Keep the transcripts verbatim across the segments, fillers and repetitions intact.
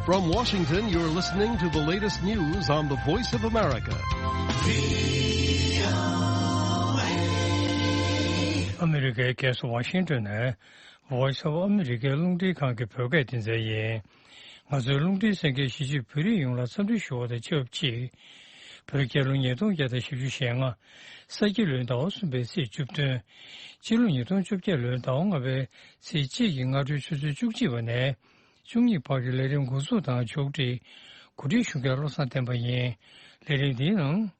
From Washington, you're listening to the latest news on the Voice of America. ཨ་མི་རི་ཀའི་རྒྱལ་ས་ཝ་ཤིང་ཏོན་ནས་Voice of America རླུང་འཕྲིན་ཁང་གི་བོད་སྐད་སྡེ་ཚན་ཡིན། ང་ཚོའི་རླུང་འཕྲིན་གསན་མཁན་གཞིས་བྱེས་བོད་རིགས་ཡོངས་ལ་འཚམས་འདྲི་ཞུ་བ་དང་ཆབས་ཅིག་བོད་རྒྱལ་ལོ་ཉིས་སྟོང་བརྒྱ་དང་བཞི་བཅུ་ཞེ་ལྔ། ས་ཁྱི་ལོའི་ཟླ་བ་གསུམ་པའི་ཚེས་བཅུ་བདུན། སྤྱི་ལོ་ཉིས་སྟོང་བཅོ་བརྒྱད་ལོའི་ཟླ་བ་ལྔ་པའི་ཚེས་གཅིག་གི་སྔ་དྲོའི་ཆུ་ཚོད་བཅུ་གཅིག་པ་ནས་བཅུ་གཉིས་བར་གྱི་ལས་རིམ་འགོ་འཛུགས་དང་ཕྱོགས་སྒྲིག་གོ་སྒྲིག་ཞུ་མཁན་བློ་བཟང་བསྟན་པ་ཡིན། ལས་རིམ་འདིའི་ནང་།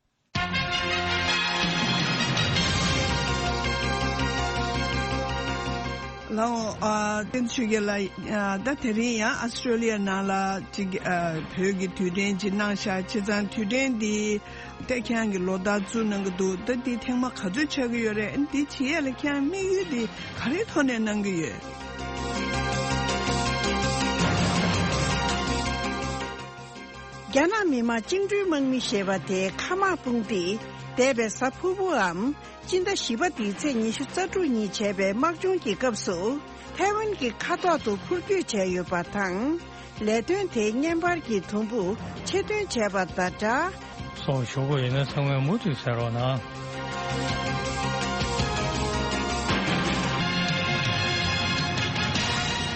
ལའོ། ཨ། བསྟན་ཆོས་རྒྱལ་ལགས། ཨ། ད་དེ་རིང་ཡང་ཨ་སི་ཁྲོ་ལི་ཡ་ནང་ལ་ཅིག་ཨ། བོད་ཀྱི་དུས་དྲན་ཅིག་གནང་ཤག་བྱས་ཙང་དུས་དྲན་འདི་ད་ཁྱེད་རང་གི་ལོ་ཟླ་བཙུགས་གནང་གི་འདུག་ད་འདི་ཐེངས་མ་ག་ཚོད་ཆགས་ཀྱི་ཡོད་རེད། འདི་བྱེད་ཡས་ལ་ཁྱེད་རང་དམིགས་ཡུལ་འདི་ག་རེའི་ཐོག་ནས་གནང་གི་ཡོད། རྒྱ་ནག་མི་དམངས་བཅིངས་འགྲོལ་དམག་མི་ཞེས་པ་དེའི་མཁའ་དམག་དཔུང་སྡེས་འདས་པའི་གཟའ་ཕུར་བུའམ་སྤྱི་ཟླ་བཞི་པ་འདིའི་ཚེས་ཉི་ཤུ་རྩ་དྲུག་ཉིན་བྱས་པའི་དམག་སྦྱོང་གི་སྐབས་སུ་ཐའེ་ཝན་གྱི་མཁའ་ཐོག་ཏུ་འཕུར་སྐྱོད་བྱས་ཡོད་པ་དང་། ལས་དོན་དེའི་བརྙན་པར་གྱི་དུམ་བུ་ཕྱིར་འདོན་བྱས་པ་དང་སྦྲགས། སོགས་ཞུ་དགོས་ཡིན་ན་ཚང་མས་མུ་མཐུད་གསན་རོགས་གནང་།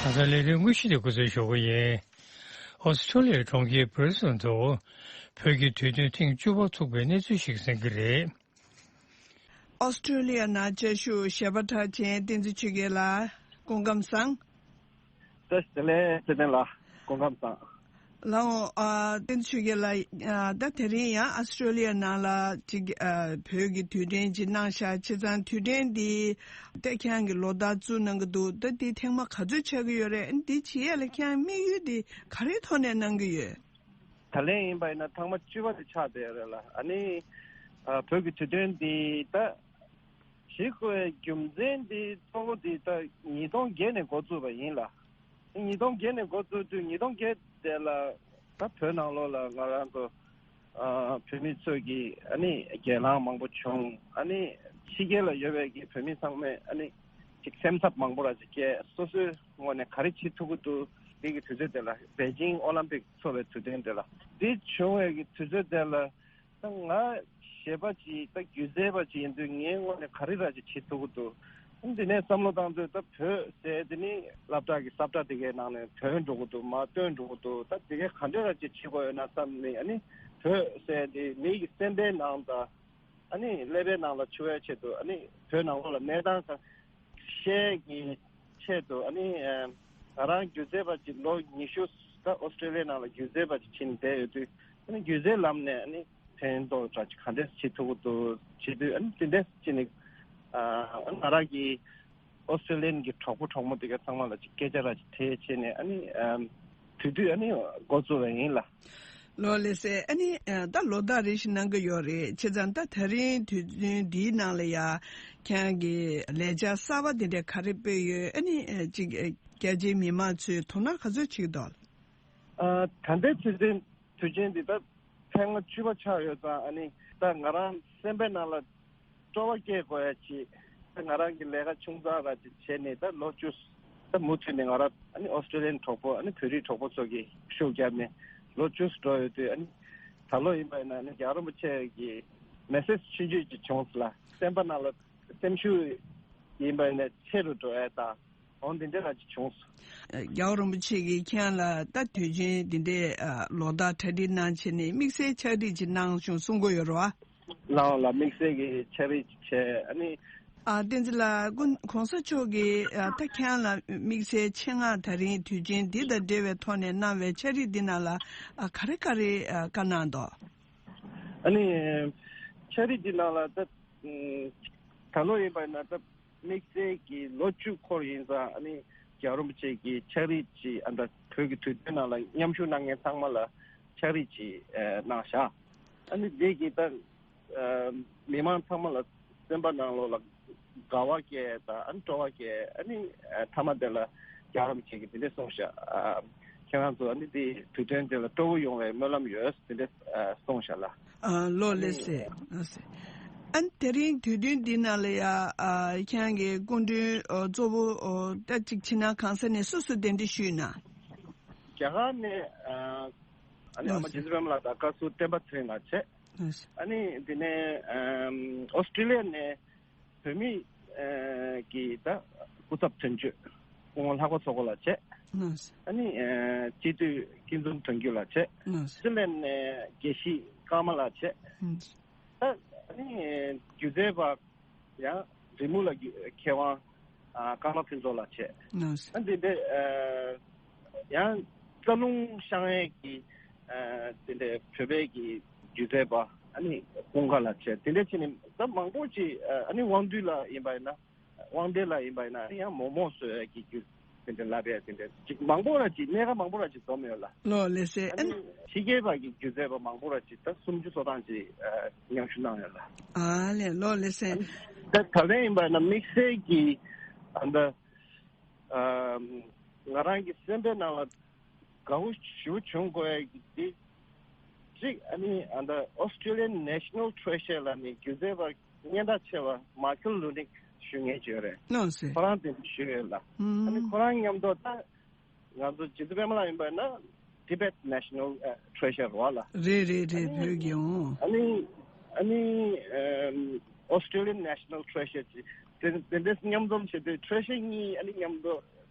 ད་ལྟ་ལས་རིམ་དངོས་གཞི་དེ་འགོ་འཛུགས་ཞུ་དགོས་ཡིན། ཨོ་སི་ཁྲོ་ལི་ཡའི་གྲོང་ཁྱེར་བྷི་རི་སི་བན་དུ་བོད་ཀྱི་དུས་སྟོན་ཐེངས་བཅུ་པ་ཚུགས་པའི་གནས་ཚུལ་ཞིག་གསན་གྱི་རེད། ཨོ་སི་ཁྲོ་ལི་ཡ་ནང་བཅའ་བཞུགས་གཞས་པ་གྲགས་ཅན་བསྟན་འཛིན་ཆོས་རྒྱལ་ལགས་སྐུ་ཁམས་བཟང་། བཀྲ་ཤིས་བདེ་ལེགས་ཚེ་བརྟན་ལགས་སྐུ་ཁམས་བཟང་། ལའོ། ཨ། བསྟན་འཛིན་ཆོས་རྒྱལ་ལགས། ཨ། ད་དེ་རིང་ཡང་ཨ་སི་ཁྲོ་ལི་ཡ་ནང་ལ་ཅིག་ཨ། བོད་ཀྱི་དུས་དྲན་ཅིག་གནང་ཤག་བྱས་ཙང་དུས་དྲན་འདི་ད་ཁྱེད་རང་གི་ལོ་ཟླ་བཙུགས་གནང་གི་འདུག་ད་འདི་ཐེངས་མ་ག་ཚོད་ཆགས་ཀྱི་ཡོད་རེད། འདི་བྱེད་ཡས་ལ་ཁྱེད་རང་དམིགས་ཡུལ་འདི་ག་རེའི་ཐོག་ནས་གནང་གི་ཡོད། ད་ལན་ཡིན་པ་ཡིན་ན་ཐེངས་མ་བཅུ་པ་དེ་ཆགས་བསྡད་ཡོད་རེད་ལ། ཨ་ནི་ཨ། བོད་ཀྱི་དུས་སྟོན་འདི་ད་བྱེད་དགོས་རྒྱུ་མཚན་འདི་གཙོ་བོ་འདི་ད་ཉིས་སྟོང་བརྒྱད་ནས་འགོ་བཙུགས་པ་ཡིན་ལ། ཉིས་སྟོང་བརྒྱད་ནས་འགོ་བཙུགས་དུས་ཉིས་སྟོང་བརྒྱད་དེ་ལ་ད་བོད་ནང་ལོགས་ལ་ང་རང་ཚོ་ཨ། བོད་མི་ཚོས་ཀྱི་ཨ་ནི་སྒེར་ལངས་མང་པོ་བྱུང་། ཨ་ནི་ཕྱི་རྒྱལ་ལ་ཡོད་པའི་གི་བོད་མི་ཚང་མས་ཨ་ནི་ཅིག་སེམས་འཚབ་མང་པོ་ར་ཅིག་སྐྱེས། སོ་སོའི་ངོས་ནས་ག་རེ་བྱེད་ཐུབ་ཀྱི་འདུག་འདི་གི་དུས་ཚོད་དེ་ལ་པེ་ཅིང་ཨོ་ལམ་པིག་འཚོགས་པའི་དུས་སྟོན་དེ་ལ། འདི་བྱུང་བའི་གི་དུས་ཚོད་དེ་ལ་ད་ང་གཞས་པ་ཅིག་ད་སྒྱུ་རྩལ་པ་ཅིག་ཡིན་དུས་ངའི་ངོས་ནས་ག་རེ་ར་ཅིག་བྱེད་ཐུབ་ཀྱི་འདུག་འདི་ནས་བསམ་བློ་བཏང་དུས་ད་བོད་ཟེར་དེ་ནི་སློབ་གྲྭ་གི་ས་བཀྲ་དེ་གའི་ནང་ནས་ཐོན་འགྲོ་གི་འདུག་མར་བཏོན་འགྲོ་གི་འདུག་ད་དེ་གའི་ག་འདྲ་ར་ཅིག་བྱེད་དགོས་ཡོད་ན་བསམ་ནས། ཨ་ནི་བོད་ཟེར་དེ་མི་གི་སེམས་པའི་ནང་དང་ཨ་ནི་ཀླད་པའི་ནང་ལ་འཆར་བའི་ཆེད་དུ། ཨ་ནི་བོད་ནང་ལོགས་ལ་གནས་སྟངས་ག་ཤེས་ཀྱི་ཆེད་དུ། ཨ་ནི་ཨ། ང་རང་སྒྱུ་རྩལ་པ་ཅིག་ལོ་ཉི་ཤུ་ད་ཨོ་སི་ཀྲི་ལི་ཡ་ནང་ལ་སྒྱུ་རྩལ་པ་ཅིག་ཕྱིན་བསྡད་ཡོད་དུས། ཨ་ནི་སྒྱུ་རྩལ་ལམ་ནས་ཨ་ནི་ཕན་ཐོགས་འདྲ་ཅིག་ག་འདྲས་བྱེད་ཐུབ་ཀྱི་འདུག་བྱེད་དུས། ཨ་ནི་དེ་འདྲས་ཅིག་ནི་ཨ། ང་རང་གི་ཨོ་སི་ཀྲི་ལི་ཡན་གྱི་གྲོགས་པོ་གྲོགས་མོ་དེ་ག་ཚང་མ་ལ་ཅིག་སྐད་ཆ་ར་ཅིག་དྲིས་བྱས་ནས། ཨ་ནི་ཨ། དེ་དུས་ཨ་ནི་འགོ་བཙུགས་པ་ཡིན་ལ། ལོ་ལེགས་སེ། ཨ་ནི་ཨ། ད་ལོ་ཟླ་རེ་བཞིན་གནང་གི་ཡོད་རེད། བྱས་ཙང་ད་དེ་རིང་དུས་ཚོད་འདིའི་ནང་ལ་ཡ་ཁྱེད་རང་གི་ལས་འཆར་གསར་པ་དེ་འདྲ་ག་རེ་སྤེལ་ཡོད། ཨ་ནི་ཨ། ཅིག་ཨ། རྒྱ་ཆེའི་མི་མང་ཚོས་དོ་སྣང་ག་ཚོད་བྱེད་ཀྱི་འདུག་ཨ། ད་ལྟའི་དུས་ཚོད་དུས་ཆེན་འདི་ད་ཐེངས་མ་བཅུ་པ་ཆགས་ཡོད་ཙང་། ཨ་ནི་ད་ང་རང་སེམས་པའི་ནང་ལ་སྤྲོ་བ་སྐྱེ་དགོས་ཡ་ཅིག་ད་ང་རང་གི་ལས་ཀ་ཆུང་ཙག་ར་ཅིག་བྱས་ནས་ད་ལོ་བཅུ། ད་མུ་མཐུད་ནས་ང་རང་ཨ་ནི་ཨོ་སི་ཀྲི་ལི་ཡན་གྲོགས་པོ། ཨ་ནི་བོད་རིགས་གྲོགས་པོ་ཚོ་གིས་ཤུགས་བརྒྱབ་ནས་ལོ་བཅུ་འགྲོ་ཡོད་དུས། ཨ་ནི་ད་ལོ་ཡིན་པ་ཡིན་ན་ཨ་ནི་རྒྱལ་བ་རིན་པོ་ཆེ་གི་མེ་སེ་ཇི་ཆུང་ཆུང་ཅིག་བྱུང་སོང་ལ། སེམས་པ་ནང་ལ་སེམས་ཤུགས་ཡིན་པ་ཡིན་ན་ཆེ་རུ་འགྲོ་ཡ་དང་། འོ་འདི་འདྲ་ར་ཅིག་བྱུང་སོང་། རྒྱལ་བ་རིན་པོ་ཆེ་གིས་ཁྱེད་ལ་ད་དུས་ཆེན་འདི་འདྲའི་ལོ་ཟླ་གྲ་སྒྲིག་གནང་བྱས་ནས་དམིགས་བསལ་ཕྱག་བྲིས་ཅིག་གནང་བྱུང་གསུང་གི་ཡོད་རེད་བ། ལའོ་ལ་དམིགས་བསལ་གྱི་ཕྱག་བྲིས་ཅིག་བྱས། ཨ་ནི། ཨ། བསྟན་འཛིན་ལགས། སྐུ་གོང་ས་མཆོག་གིས་ཨ། ད་ཁྱེད་ལ་དམིགས་བསལ་ཆེད་མངགས་ད་རིང་དུས་ཆེན་འདི་དང་འབྲེལ་བའི་ཐོག་ནས་གནང་བའི་ཕྱག་བྲིས་འདི་ནང་ལ་ཨ། ག་རེ་ག་རེ་ཨ། བཀའ་གནང་འདུག་ཨ་ནི་ཕྱག་བྲིས་འདི་ནང་ལ་ད་ད་ལོ་ཡིན་པ་ཡིན་ན་ད་དམིགས་བསལ་གྱི་ལོ་བཅུ་འཁོར་ཡིན་ཙང་། ཨ་ནི་རྒྱལ་བ་རིན་པོ་ཆེ་གི་ཕྱག་བྲིས་ཀྱི་ཨ་ད་བོད་ཀྱི་དུས་སྟོན་ནང་ལ་མཉམ་ཞུགས་གནང་མཁན་ཚང་མ་ལ་ཕྱག་བྲིས་ཅིག་ཨ་གནང་བཞག་ཨ་ནི་འདི་གིས་ད་ཨ་མི་མང་ཚང་མ་ལ་སེམས་པ་ནང་ལོགས་ལ་དགའ་བ་སྐྱེ་དང་། ཨ་ནི་སྤྲོ་བ་སྐྱེ། ཨ་ནི་ཨ་མཐའ་མ་དེ་ལ་རྒྱལ་བ་རིན་པོ་ཆེ་གིས་འདི་འདྲས་གསུངས་བཞག་ཨ་ཁྱེད་རང་ཚོ་ཨ་ནི་འདི་དུས་སྟོན་དེ་ལ་སྤྲོ་བོ་ཡོང་བའི་སྨོན་ལམ་ཡོད། འདི་འདྲས་ཨ་གསུངས་བཞག་ལ། ཨ། ལོ་ལེགས་སེ། ལེགས་སེ། ཨ་ནི་དེ་རིང་དུས་སྟོན་འདི་ནང་ལ་ཡ་ཨ་ཁྱེད་རང་གི་སྐུ་མགྲོན་ཨ་གཙོ་བོ་ཨ་ད་ཅིག་ཕྱི་ནང་གང་ས་ནས་སུ་སུ་གདན་འདྲེན་ཞུས་ན། རྒྱ་གར་ནས་ཨ་ཨ་ནི་ཨ་མ་ལགས་སོ། རྗེ་བཙུན་པད་མ་ལགས་དང་བཀའ་ཟུར་བསྟན་པ་ཚེ་རིང་ལགས་བྱས། ལགས་སོ། ཨ་ནི་དེ་ནས་ཨམ་ཨོ་སི་ཀྲི་ལི་ཡ་ནས་བོད་མི་ཨ་གི་ད་སྐུ་ཚབ་དོན་གཅོད་སྐུ་ངོ་ལྷག་པ་མཚོ་སྐོར་ལགས་བྱས། ལགས་སོ། ཨ་ནི་ཨ་སྤྱི་འཐུས་སྐྱིད་འཛོམས་དོན་གཅོད་ལགས་བྱས། ལགས་སོ། སི་ལན་ནས་དགེ་བཤེས་ཀརྨ་ལགས་བྱས། ལགས་སོ། ད་ཨ་ནི་སྒྱུ་རྩལ་པ་ཡང་རི་མོ་ལ་མཁས་དབང་ཨ་ཀརྨ་ཕུན་ཚོགས་ལགས་བྱས། ལགས་སོ། ཨ་འདི་འདྲ་ཨ་ཡང་རྩ་རླུང་བཤང་ཡས་ཀྱི་ཨ་འདི་འདྲ་བོད་པའི་གི་སྒྱུ་རྩལ་པ་ཨ་ནི་ཀུན་དགའ་ལགས་བྱས། དེ་འདྲ་བྱས་ནས་ད་མང་པོ་ཅིག་ཨ་ནི་དབང་འདུས་ལགས་ཡིན་པ་ཡིན་ན། དབང་འདུས་ལགས་ཡིན་པ་ཡིན་ན་ཡང་མོག་མོག་བཟོ་ཡས་ཀྱི་རྒྱུ་དེ་འདྲ་ལབ་ཡས་དེ་འདྲ་ཅིག་མང་པོ་ར་ཅིག་གནད་འགག་མང་པོ་ར་ཅིག་འཛོམས་ཡོད་ལ། ལགས་ལགས་སེ། ཨ་ཨ་ནི་ཕྱི་རྒྱལ་བ་གི་སྒྱུ་རྩལ་པ་མང་པོ་ར་ཅིག་ད་སུམ་ཅུ་སོ་གྲངས་ཅིག་ཨ་མཉམ་ཞུགས་གནང་ཡོད་ལ། ཨ་ལས་ལགས་ལགས་སེ། ད་ད་ལན་ཡིན་པ་ན་དམིགས་བསལ་གྱི་ཨ་ད་ཨ་ང་རང་གི་སེམས་པའི་ནང་ལ་དགའ་བོ་ཞེ་པོ་བྱུང་དགོས་ཡ་གི་དེ་གཅིག་ཨ་ནི་ཨ་ད་Australian National Treasure ལ་ནི་སྒྱུ་རྩལ་པ་སྙན་གྲགས་ཆེ་བ་མཱ་ཁེལ་ལུ་ནིག་ཞུ་མཁན་ཅིག་ཡོད་རེད། ལགས་སེ། ཁོ་རང་དེ་ཞུས་ཡོད་ལ། ཨ་ནི་ཨུམ། ཁོ་རང་མཉམ་དུ་ད་ང་ཚོ་རྗེ་བཙུན་པད་མ་ལགས་ཡིན་པ་ན་Tibet National Treasure རེད་བ་ལ། རེད་རེད་རེད། ཨ་ནི་བོད་ཀྱི་འོང་། ཨ་ནི་ཨ་ནི་ཨམ་Australian National Treasure ཅིག་དེ་དེ་འདྲས་མཉམ་འཛོམས་བྱས་ཏེ་Treasure གཉིས་ཨ་ནི་མཉམ་དུ་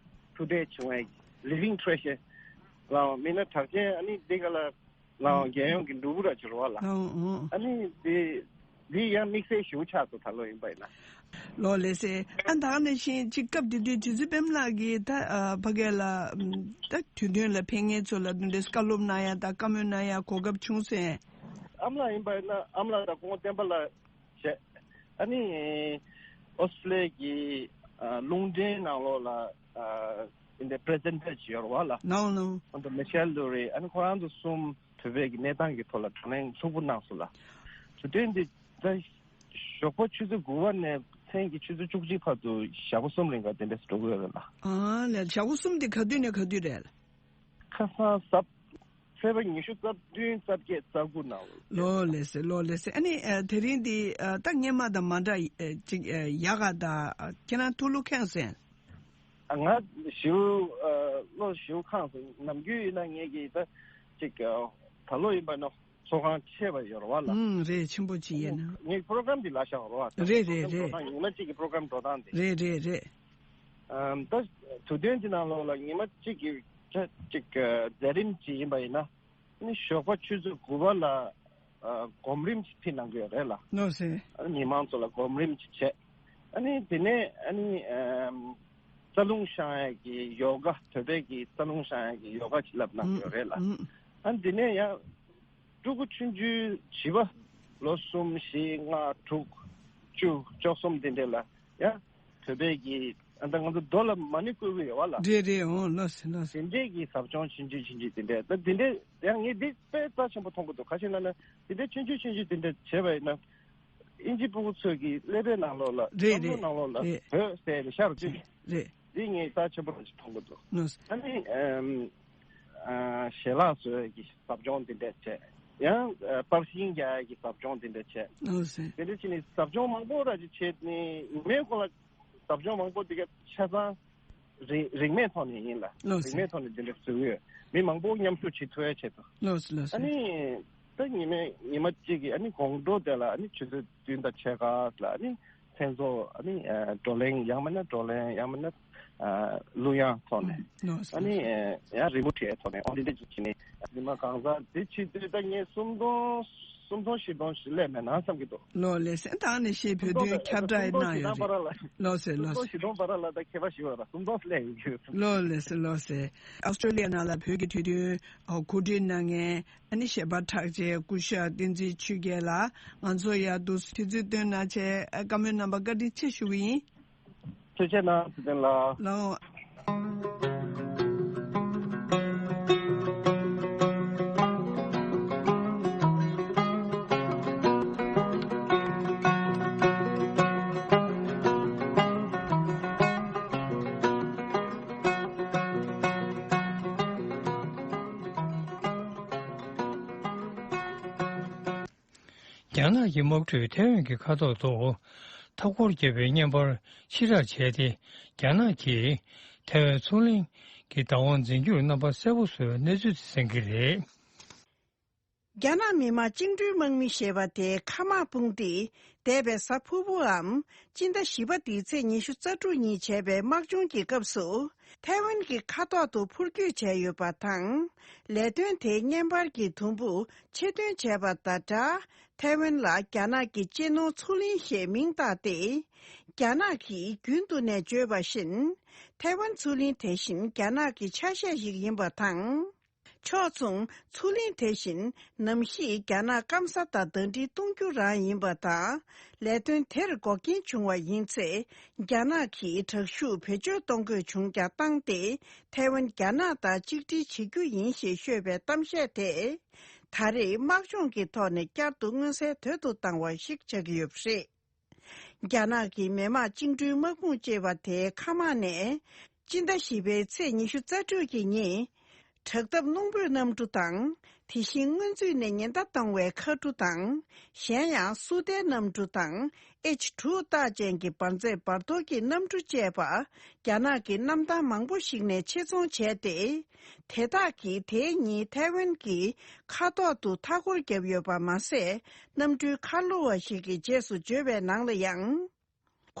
ཐུག་འཕྲད་བྱུང་བའི་Living Treasure ལའང་མིན་ན་གྲགས་ཅན་ཨ་ནི་འདི་ག་ལ་ལའང་རྒྱལ་ཡོངས་ཀྱི་འབྲུག་པ་ར་ཅིག་རེད་བ་ལ། ཨོ་ཨོ། ཨ་ནི་འདི་འདི་ཡང་དམིགས་བསལ་ཞེ་པོ་ཆགས་སོང་ད་ལོ་ཡིན་པ་ཡིན་ན། ལགས་ལགས་སེ། ཨ་ད་ག་ནང་བཞིན་ཅིག་སྐབས་དེ་དུས་རྗེ་བཙུན་པད་མ་ལགས་ཀྱིས་ད་ཨ་ཕ་གི་ལ་ཨམ་ད་དུས་སྟོན་ལ་ཕེབས་མཁན་ཚོ་ལ་འདི་འདྲའི་བཀའ་སློབ་གནང་ཡ་དང་བཀའ་མོལ་གནང་ཡ་གོ་སྐབས་བྱུང་སོང་། ཨ་མ་ལགས་ཡིན་པ་ཡིན་ན་ཨ་མ་ལགས་དང་སྐུ་ངོ་བསྟན་པ་ལགས་བྱས། ཨ་ནི་ཨོ་སི་ཀྲི་ལི་ཡ་གི་ཨ་རླུང་འཕྲིན་ནང་ལོགས་ལ་ཨ་འདི་འདྲའི་པི་རི་ཛེན་ཊར་ཅིག་ཡོད་རེད་བ་ལ། ལགས་ལགས། ཨ་ནི་མི་ཤེལ་ལུ་རི་ཨ་ནི་ཁོ་རང་ཚོ་གསུམ་བོད་པའི་གི་གནས་སྟངས་ཀྱི་ཐོག་ལ་བགྲོ་གླེང་ལྷུག་པོ་གནང་སོང་ལ། དུས་སྟོན་འདི་ད་ཞོགས་པ་ཆུ་ཚོད་དགུ་པ་ནས་མཚན་གྱི་ཆུ་ཚོད་བཅུ་གཅིག་བར་དུ་ཞག་པོ་གསུམ་རིང་ག་དེ་འདྲས་འགྲོ་གི་ཡོད་རེད་ལ། ཨ་ལས་ཞག་པོ་གསུམ་དེ་ག་དུས་ནས་ག་དུས་རེད། ཁ་སང་གཟའ་ཚེས་པ་ཉི་ཤུ་རྩ་བདུན་རྩ་བརྒྱད་རྩ་དགུ་ནང་ལོ། ལགས་ལགས་སེ་ལགས་ལགས་སེ། ཨ་ནི་ཨ་དེ་རིང་འདི་ཨ་ད་སྔོན་མ་དང་མ་འདྲ་ཨ་ཅིག་ཨ་ཡག་ག་ད་ཨ་ཁྱེད་རང་ཐུགས་ལུགས་ཁེངས་སོང་། ཨ་ང་ཞེ་པོ་ཨ་བློ་ཞེ་པོ་ཁེངས་སོང་། ནམ་རྒྱུན་ཡིན་ན་ངེད་ཀྱི་ད་ཅིག་ཨ་ད་ལོ་ཡིན་པ་ན་ཚོགས་ཁང་ཆེ་བ་ཡོད་རེད་བ་ལ། ཨུམ་རེད། ཆེན་པོ་ཅིག་ཡིན་ན། ངའི་པོ་རོ་གྷ་རམ་འདི་ལ་བཞག་རེད་བ། རེད་རེད་རེད། པོ་རོ་གྷ་རམ་འགྲོ་སྟངས་ཉི་མ་གཅིག་གི་པོ་རོ་གྷ་རམ་འགྲོ་སྟངས་འདི། རེད་རེད་རེད། ཨམ་ད་དུས་སྟོན་གྱི་ནང་ལོགས་ལ་ཉི་མ་གཅིག་གི་ཆ་གཅིག་གི་མཛད་རིམ་ཅིག་ཡིན་པ་ཡིན་ན་ནི་ཞོགས་པ་ཆུ་ཚོད་དགུ་པ་ལ་ཨ་སྒོམ་རིམ་ཅིག་ཕྱིན་གནང་གི་ཡོད་རེད་ལ། ལགས་སེ། ཨ་ནི་མི་མང་ཚོ་ལ་སྒོམ་རིམ་ཅིག་བྱས། ཨ་ནི་དེ་ནས་ཨ་ནི་ཨམ་རྩ་རླུང་བཤང་ཡས་ཀྱི་ཡོ་ག་བོད་པའི་གི་རྩ་རླུང་བཤང་ཡས་ཀྱི་ཡོ་ག་ཅིག་བསླབ་གནང་གི་ཡོད་རེད་ལ། ཨུམ། ཨ་ནི་དེ་ནས་ཡང་ཕྲུ་གུ་ཆུང་ཆུང་བྱིས་པ་ལོ་གསུམ་བཞི་ལྔ་དྲུག་བཅུ་བཅུ་གསུམ་དེ་འདྲ་ལ་ཡང་བོད་པའི་གི་ཨ་ད་ང་ཚོ་རྡོ་ལ་མ་ཎི་བརྐོ་གི་ཡོད་བ་ལ། རེད་རེད། འོང་། ལགས་སེ་ལགས་སེ། དེ་འདྲས་ཀྱི་ཟབ་སྦྱོང་ཆུང་ཆུང་ཆུང་ཆུང་དེ་འདྲས་ད་དེ་འདྲས་ཡང་ངས་འདི་དཔེ་རྩ་ཆེན་པོ་མཐོང་གི་འདུག་ག་ཅི་ལབ་ན་དེ་འདྲས་ཆུང་ཆུང་ཆུང་ཆུང་དེ་འདྲས་བྱས་པ་ཡིན་ན་དབྱིན་ཇི་ཕྲུ་གུ་ཚོས་ཀྱི་ཀླད་པའི་ནང་ལོགས་ལ་རེད་བསམ་བློ་རེད་ནང་ལོགས་ལ་རེད། བོད་ཟེར་ནས་ཤར་བཅུག་རེད། འདི་ངས་རྩ་ཆེན་པོ་རང་ཞིག་མཐོང་གི་འདུག་ལགས་སེ། ཨ་ནི་ཨམ་ཨ་ཞལ་ལག་བཟོ་ཡས་ཀྱི་ཟབ་སྦྱོང་འདི་འདྲས་བྱས། ཡང་ཨ་པར་ཤིང་རྒྱག་ཡས་ཀྱི་ཟབ་སྦྱོང་འདི་འདྲས་བྱས། ལགས་སེ། དེ་འདྲས་བྱས་ནས་ཟབ་སྦྱོང་མང་པོ་ར་ཅིག་བྱས་ནས་ཉི་མའི་འཁོར་ལ་ཟབ་སྦྱོང་མང་པོ་འདི་ག་ཆ་ཚང་རིན་རིན་མེད་ཐོག་ནས་ཡིན་ལ། ལགས་སེ། རིན་མེད་ཐོག་ནས་འདི་འདྲས་བཟོ་གི་ཡོད། མི་མང་པོ་མཉམ་ཞུགས་བྱེད་ཐུབ་ཡས་ཆེད་དུ། ལགས་སེ་ལགས་སེ། ཨ་ནི་ད་ཉི་མའི་ཉི་མ་གཅིག་གི་ཨ་ནི་དགོང་དྲོ་དེ་ལ་ཨ་ནི་ཆུ་ཚོད་བདུན་དང་ཕྱེད་ཀ་ལ་ཨ་ནི་མཚན་ཚོགས་ཨ་ནི་ཨ་བགྲོ་གླེང་ཡང་མིན་ན་བགྲོ་གླེང་ཡང་མིན་ན་ཨ་གླུ་དབྱངས་ཐོག་ནས། ལགས་སོ། ཨ་ནི་ཨ་ཡང་རི་མོ་བྲིས་ཐོག་ནས་འོ་དེ་འདྲ་ཅིག་བྱས་ནས་ཉི་མ་གང་ཟག་དེ་ཕྱི་དུས་ད་ངས་སུམ་སྟོང་སུམ་སྟོང་བཞི་སྟོང་ཞིག་སླེབས་མེད་ན་བསམ་གྱི་འདུག་ལགས་ལགས་སེ། ད་ནི་ཤེས་བོད་དོན་ཁྱབ་བསྒྲགས་གནང་ཡོད་རེད། ལགས་སེ་ལགས་སེ། སུམ་སྟོང་བཞི་སྟོང་བར་ལ་ད་ཁྱད་པར་ཞིག་ཡོད་ར་སུམ་སྟོང་སླེབས་ཡོད་ཀྱི་ཡོད། ལགས་ལགས་སེ་ལགས་སེ། ཨོ་སི་ཀྲོ་ལི་ཡ་ནང་ལ་བོད་ཀྱི་དུས་སྟོན་གོ་སྒྲིག་གནང་མཁན་ཨ་ནི་གཞས་པ་གྲགས་ཅན་སྐུ་ཞབས་བསྟན་འཛིན་ཆོས་རྒྱལ་ལགས་ང་ཚོ་ཡར་འདུག་དུས་ཚོད་བཏོན་གནང་བྱས་བཀའ་མོལ་གནང་བར་བཀའ་དྲིན་ཆེ་ཞུ་གི་ཡིན། ཐུགས་རྗེ་གནང་། ཚེ་བརྟན་ལགས། ལགས། རྒྱ་ནག་གི་དམག་གྲུས་ཐའེ་ཝན་གྱི་མཁའ་ཐོག་ཏུ་མཐའ་སྐོར་བརྒྱབ་པའི་བརྙན་པར་ཕྱིར་བསྒྲགས་བྱས་ཏེ། རྒྱ་ནག་གིས་ ཐའེ་ཝན་མཚོ་གླིང་གི་བདག་དབང་འཛིན་རྒྱུར་རྣམ་པ་གསལ་པོ་བཟོས་པའི་གནས་ཚུལ་དེ་གསན་གྱི་རེད། རྒྱ་ནག་མི་དམངས་བཅིངས་འགྲོལ་དམག་མི་ཞེས་པ་དེ་མཁའ་དམག་དཔུང་སྡེས་འདས་པའི་གཟའ་ཕུར་བུའམ་སྤྱི་ཟླ་བཞི་པ་འདིའི་ཚེས་ཉི་ཤུ་རྩ་དྲུག་ཉིན་བྱས་པའི་དམག་སྦྱོང་གི་སྐབས་སུ། ཐའེ་ཝན་གྱི་མཁའ་ཐོག་ཏུ་འཕུར་སྐྱོད་བྱས་ཡོད་པ་དང་། ལས་དོན་དེའི་བརྙན་པར་གྱི་དུམ་བུ་ཕྱིར་འདོན་བྱས་པ་དང་སྦྲགས། ཐའེ་ཝན་ལ་རྒྱ་ནག་གི་གཅེས་ནོར་མཚོ་གླིང་ཞེས་མིང་བཏགས་ཏེ། རྒྱ་ནག་གིས་རྒྱུན་དུ་ནས་བརྗོད་པ་བཞིན། ཐའེ་ཝན་མཚོ་གླིང་དེ་བཞིན་རྒྱ་ནག་གི་ཆ་ཤས་ཤིག་ཡིན་པ་དང་། ཕྱོགས་མཚུངས་མཚོ་གླིང་དེ་བཞིན་ནམ་གཤིས་རྒྱ་ནག་སྐམ་ས་དང་ཟླ་སྒྲིལ་གཏོང་རྒྱུ་རང་ཡིན་པ་དང་། ལས་དོན་དེར་འགོག་རྐྱེན་བྱུང་བ་ཡིན་ཚེ། རྒྱ་ནག་གིས་དྲག་ཤུགས་བེད་སྤྱོད་གཏོང་དགོས་བྱུང་ཀྱང་བཏང་སྟེ། ཐའེ་ཝན་རྒྱ་ནག་དང་གཅིག་སྒྲིལ་བྱེད་རྒྱུ་ཡིན་ཞེས་ཤོད་པའི་གཏམ་བཤད་དེ། ད་རེས་དམག་སྦྱོང་གི་ཐོག་ནས་བསྐྱར་དུ་མངོན་གསལ་དོད་དུ་བཏང་བ་ཞིག་ཆགས་ཀྱི་ཡོད་པ་རེད། རྒྱ་ནག་གི་མི་དམངས་བཅིངས་འགྲོལ་དམག་དཔུང་ཅེས་པ་དེའི་མཁའ་དམག་ནས། སྤྱི་ཟླ་བཞི་པའི་ཚེས་ཉི་ཤུ་རྩ་དྲུག་གི་ཉིན། དྲག་འཐབ་སྣུམ་འབོར་གནམ་གྲུ་དང་། དེ་བཞིན་སྔོན་ཚུད་ནས་ཉེན་བརྡ་གཏོང་བའི་མཁའ་གྲུ་དང་། གཞན་ཡང་སུ་ཏའི་གནམ་གྲུ་དང་། ཨེཆ་དྲུག་རྟགས་ཅན་གྱི་འབར་རྫས་འབར་གཏོར་གྱི་གནམ་གྲུ་བཅས་པ། རྒྱ་ནག་གི་གནམ་ཐང་མང་པོ་ཞིག་ནས་ཆེད་རྫོང་བྱས་ཏེ། དེ་དག་གིས་དེའི་ཉིན་ཐའེ་ཝན་གྱི་མཁའ་ཐོག་ཏུ་མཐའ་སྐོར་བརྒྱབ་ཡོད་པ་མ་ཟད། གནམ་གྲུའི་ཁ་ལོ་བ་ཞིག་གིས་རྗེས་སུ་བརྗོད་པའི་ནང་ལ་ཡང་།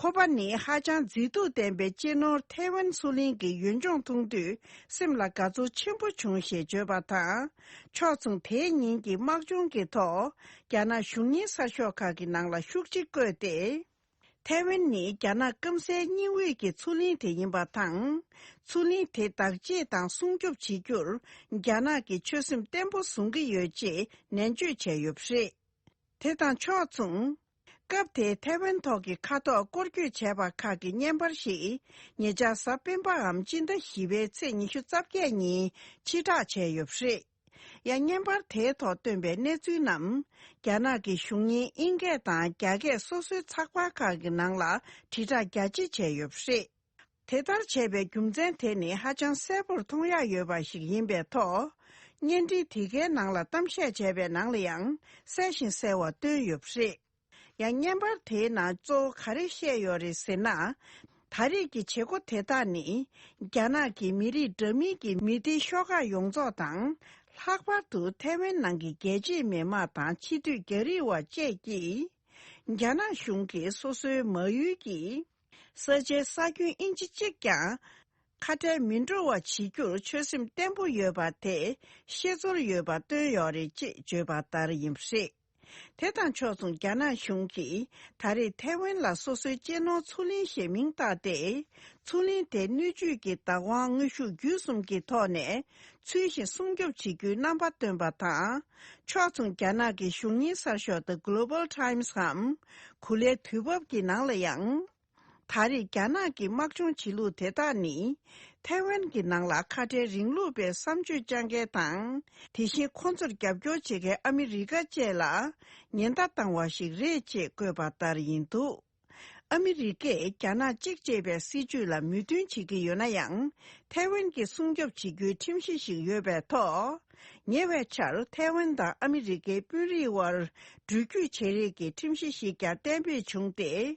ཁོ་པ་ནི་ཧ་ཅང་མཛེས་སྡུག་ལྡན་པའི་གཅེས་ནོར་ཐའེ་ཝན་མཚོ་གླིང་གི་ཡུལ་ལྗོངས་མཐོང་དུས་སེམས་ལ་དགའ་ཚོར་ཆེན་པོ་བྱུང་ཞེས་བརྗོད་པ་དང་། ཕྱོགས་མཚུངས་དེའི་ཉིན་གྱི་དམག་སྦྱོང་གི་ཐོག་རྒྱ་ནག་གཞུང་གཉེར་གསར་ཤོག་ཁག་གི་ནང་ལ་ཤུགས་ཆེ་བཀོད་དེ། ཐའེ་ཝན་ནི་རྒྱ་ནག་སྐམ་སའི་སྙིང་དབུས་ཀྱི་མཚོ་གླིང་དེ་ཡིན་པ་དང་། མཚོ་གླིང་དེ་བདག་གཅེས་དང་སྲུང་སྐྱོབ་བྱེད་རྒྱུར་རྒྱ་ནག་གིས་ཆོད་སེམས་བརྟན་པོ་བཟུང་གི་ཡོད་ཅེས་ནན་བརྗོད་བྱས་ཡོད་པ་རེད། དེ་དང་ཕྱོགས་མཚུངས། སྐབས་དེའི་ཐའེ་ཝན་ཐོག་གི་མཁའ་ཐོག་སྐོར་སྐྱོད་བྱས་པ་ཁག་གི་བརྙན་པར་ཞིག་ཉེ་ཆར་གཟའ་སྤེན་པའམ་སྤྱི་ཟླ་བཞི་པའི་ཚེས་ཉི་ཤུ་རྩ་བརྒྱད་ཉིན་ཕྱིར་བསྒྲགས་བྱས་ཡོད་པ་རེད། ཡང་བརྙན་པར་དེའི་ཐོག་བཏོན་པའི་གནས་ཚུལ་རྣམས། རྒྱ་ནག་གི་གཞུང་གཉེར་ཨིན་སྐད་དང་རྒྱ་སྐད་སོ་སོའི་ཚགས་པར་ཁག་གི་ནང་ལ་དྲིལ་བསྒྲགས་རྒྱ་ཆེ་བྱས་ཡོད་པ་རེད། དེ་ལྟར་བྱས་པའི་རྒྱུ་མཚན་དེ་ནི་ཧ་ཅང་གསལ་པོར་མཐོང་ཡག་ཡོད་པ་ཞིག་ཡིན་པའི་ཐོག་བརྙན་འཕྲིན་དེ་གའི་ནང་ལ་གཏམ་བཤད་བྱས་པའི་ནང་ལ་ཡང་གསལ་ཞིང་གསལ་བ་བཏོན་ཡོད་པ་རེད། ཡང་བརྙན་པར་དེའི་ནང་གཙོ་བོ་ག་རེ་བཤད་ཡོད་རེད་ཟེར་ན། ད་རེས་ཀྱི་བྱེད་སྒོ་དེ་དག་ནི། རྒྱ་ནག་གི་མི་རིགས་འདྲ་མིན་གྱི་མི་སྡེ་ཤོག་ཁག་ཡོངས་རྫོགས་དང་། ལྷག་པར་དུ་ཐའེ་ཝན་ནང་གི་རྒྱལ་གཅེས་མི་དམངས་དང་ཕྱི་སྡོད་རྒྱ་རིགས་བ་བཅས་ཀྱིས། རྒྱ་ནག་གཞུང་གིས་སོ་སོའི་མ་ཡུལ་གྱི་ས་ཆའི་ས་ཁྱོན་ཨིན་ཅི་གཅིག་ཀྱང་ཁ་བྲལ་མི་འགྲོ་བ་བྱེད་རྒྱུར་ཆོད་སེམས་བརྟན་པོ་ཡོད་པ་དེ་ཤེས་ཚོར་ཡོད་པ་བཏོན་ཡོད་རེད་ཅེས་བརྗོད་པ་ལྟར་ཡིན་པ་རེད། དེ་དང་ཕྱོགས་མཚུངས་རྒྱ་ནག་གཞུང་གིས་ད་རེས་ཐའེ་ཝན་ལ་སོ་སོའི་གཅེས་ནོར་མཚོ་གླིང་ཞེས་མིང་བཏགས་ཏེ། མཚོ་གླིང་དེ་སྣོད་བཅུད་ཀྱི་བདག་དབང་དངོས་ཤུགས་བརྒྱུད་གསུམ་གྱི་ཐོག་ནས་ཚུལ་བཞིན་སྲུང་སྐྱོབ་བྱེད་རྒྱུའི་རྣམ་པ་བཏོན་པ་དང་། ཕྱོགས་མཚུངས་རྒྱ་ནག་གི་གཞུང་གཉེར་གསར་ཤོག་The Global Times འམ་གོ་ལའི་དུས་བབ་ཀྱི་ནང་ལ་ཡང་། ད་རེས་རྒྱ་ནག་གི་དམག་སྦྱོང་བྱེད་ལུགས་དེ་དག་ནི། ཐའེ་ཝན་གྱི་ནང་ལ་ཁ་བྲལ་རིང་ལུགས་པའི་བསམ་སྤྱོད་བཅངས་མཁན་དང་། དེ་བཞིན་ཁོ་ཚོར་རྒྱབ་སྐྱོར་བྱེད་མཁན་ཨ་མི་རི་ཀ་བཅས་ལ་ཉེན་བརྡ་བཏང་བ་ཞིག་རེད་ཅེས་བཀོད་པ་ལྟར་ཡིན་འདུག་ཨ་མི་རི་ཀས་རྒྱ་ནག་གཅིག་ཅེས་པའི་སྲིད་བྱུས་ལ་མོས་མཐུན་བྱེད་ཀྱི་ཡོད་ན་ཡང་། ཐའེ་ཝན་གྱི་སྲུང་སྐྱོབ་བྱེད་རྒྱུའི་ཁྲིམས་གཞི་ཞིག་ཡོད་པའི་ཐོག་ཉེ་བའི་ཆར་ཐའེ་ཝན་དང་ཨ་མི་རི་ཀའི་དཔོན་རིགས་དབར་འགྲུལ་སྐྱོད་བྱེད་རིགས་ཀྱི་ཁྲིམས་གཞི་ཞིག་ཀྱང་གཏན་འབེབས་བྱུང་སྟེ།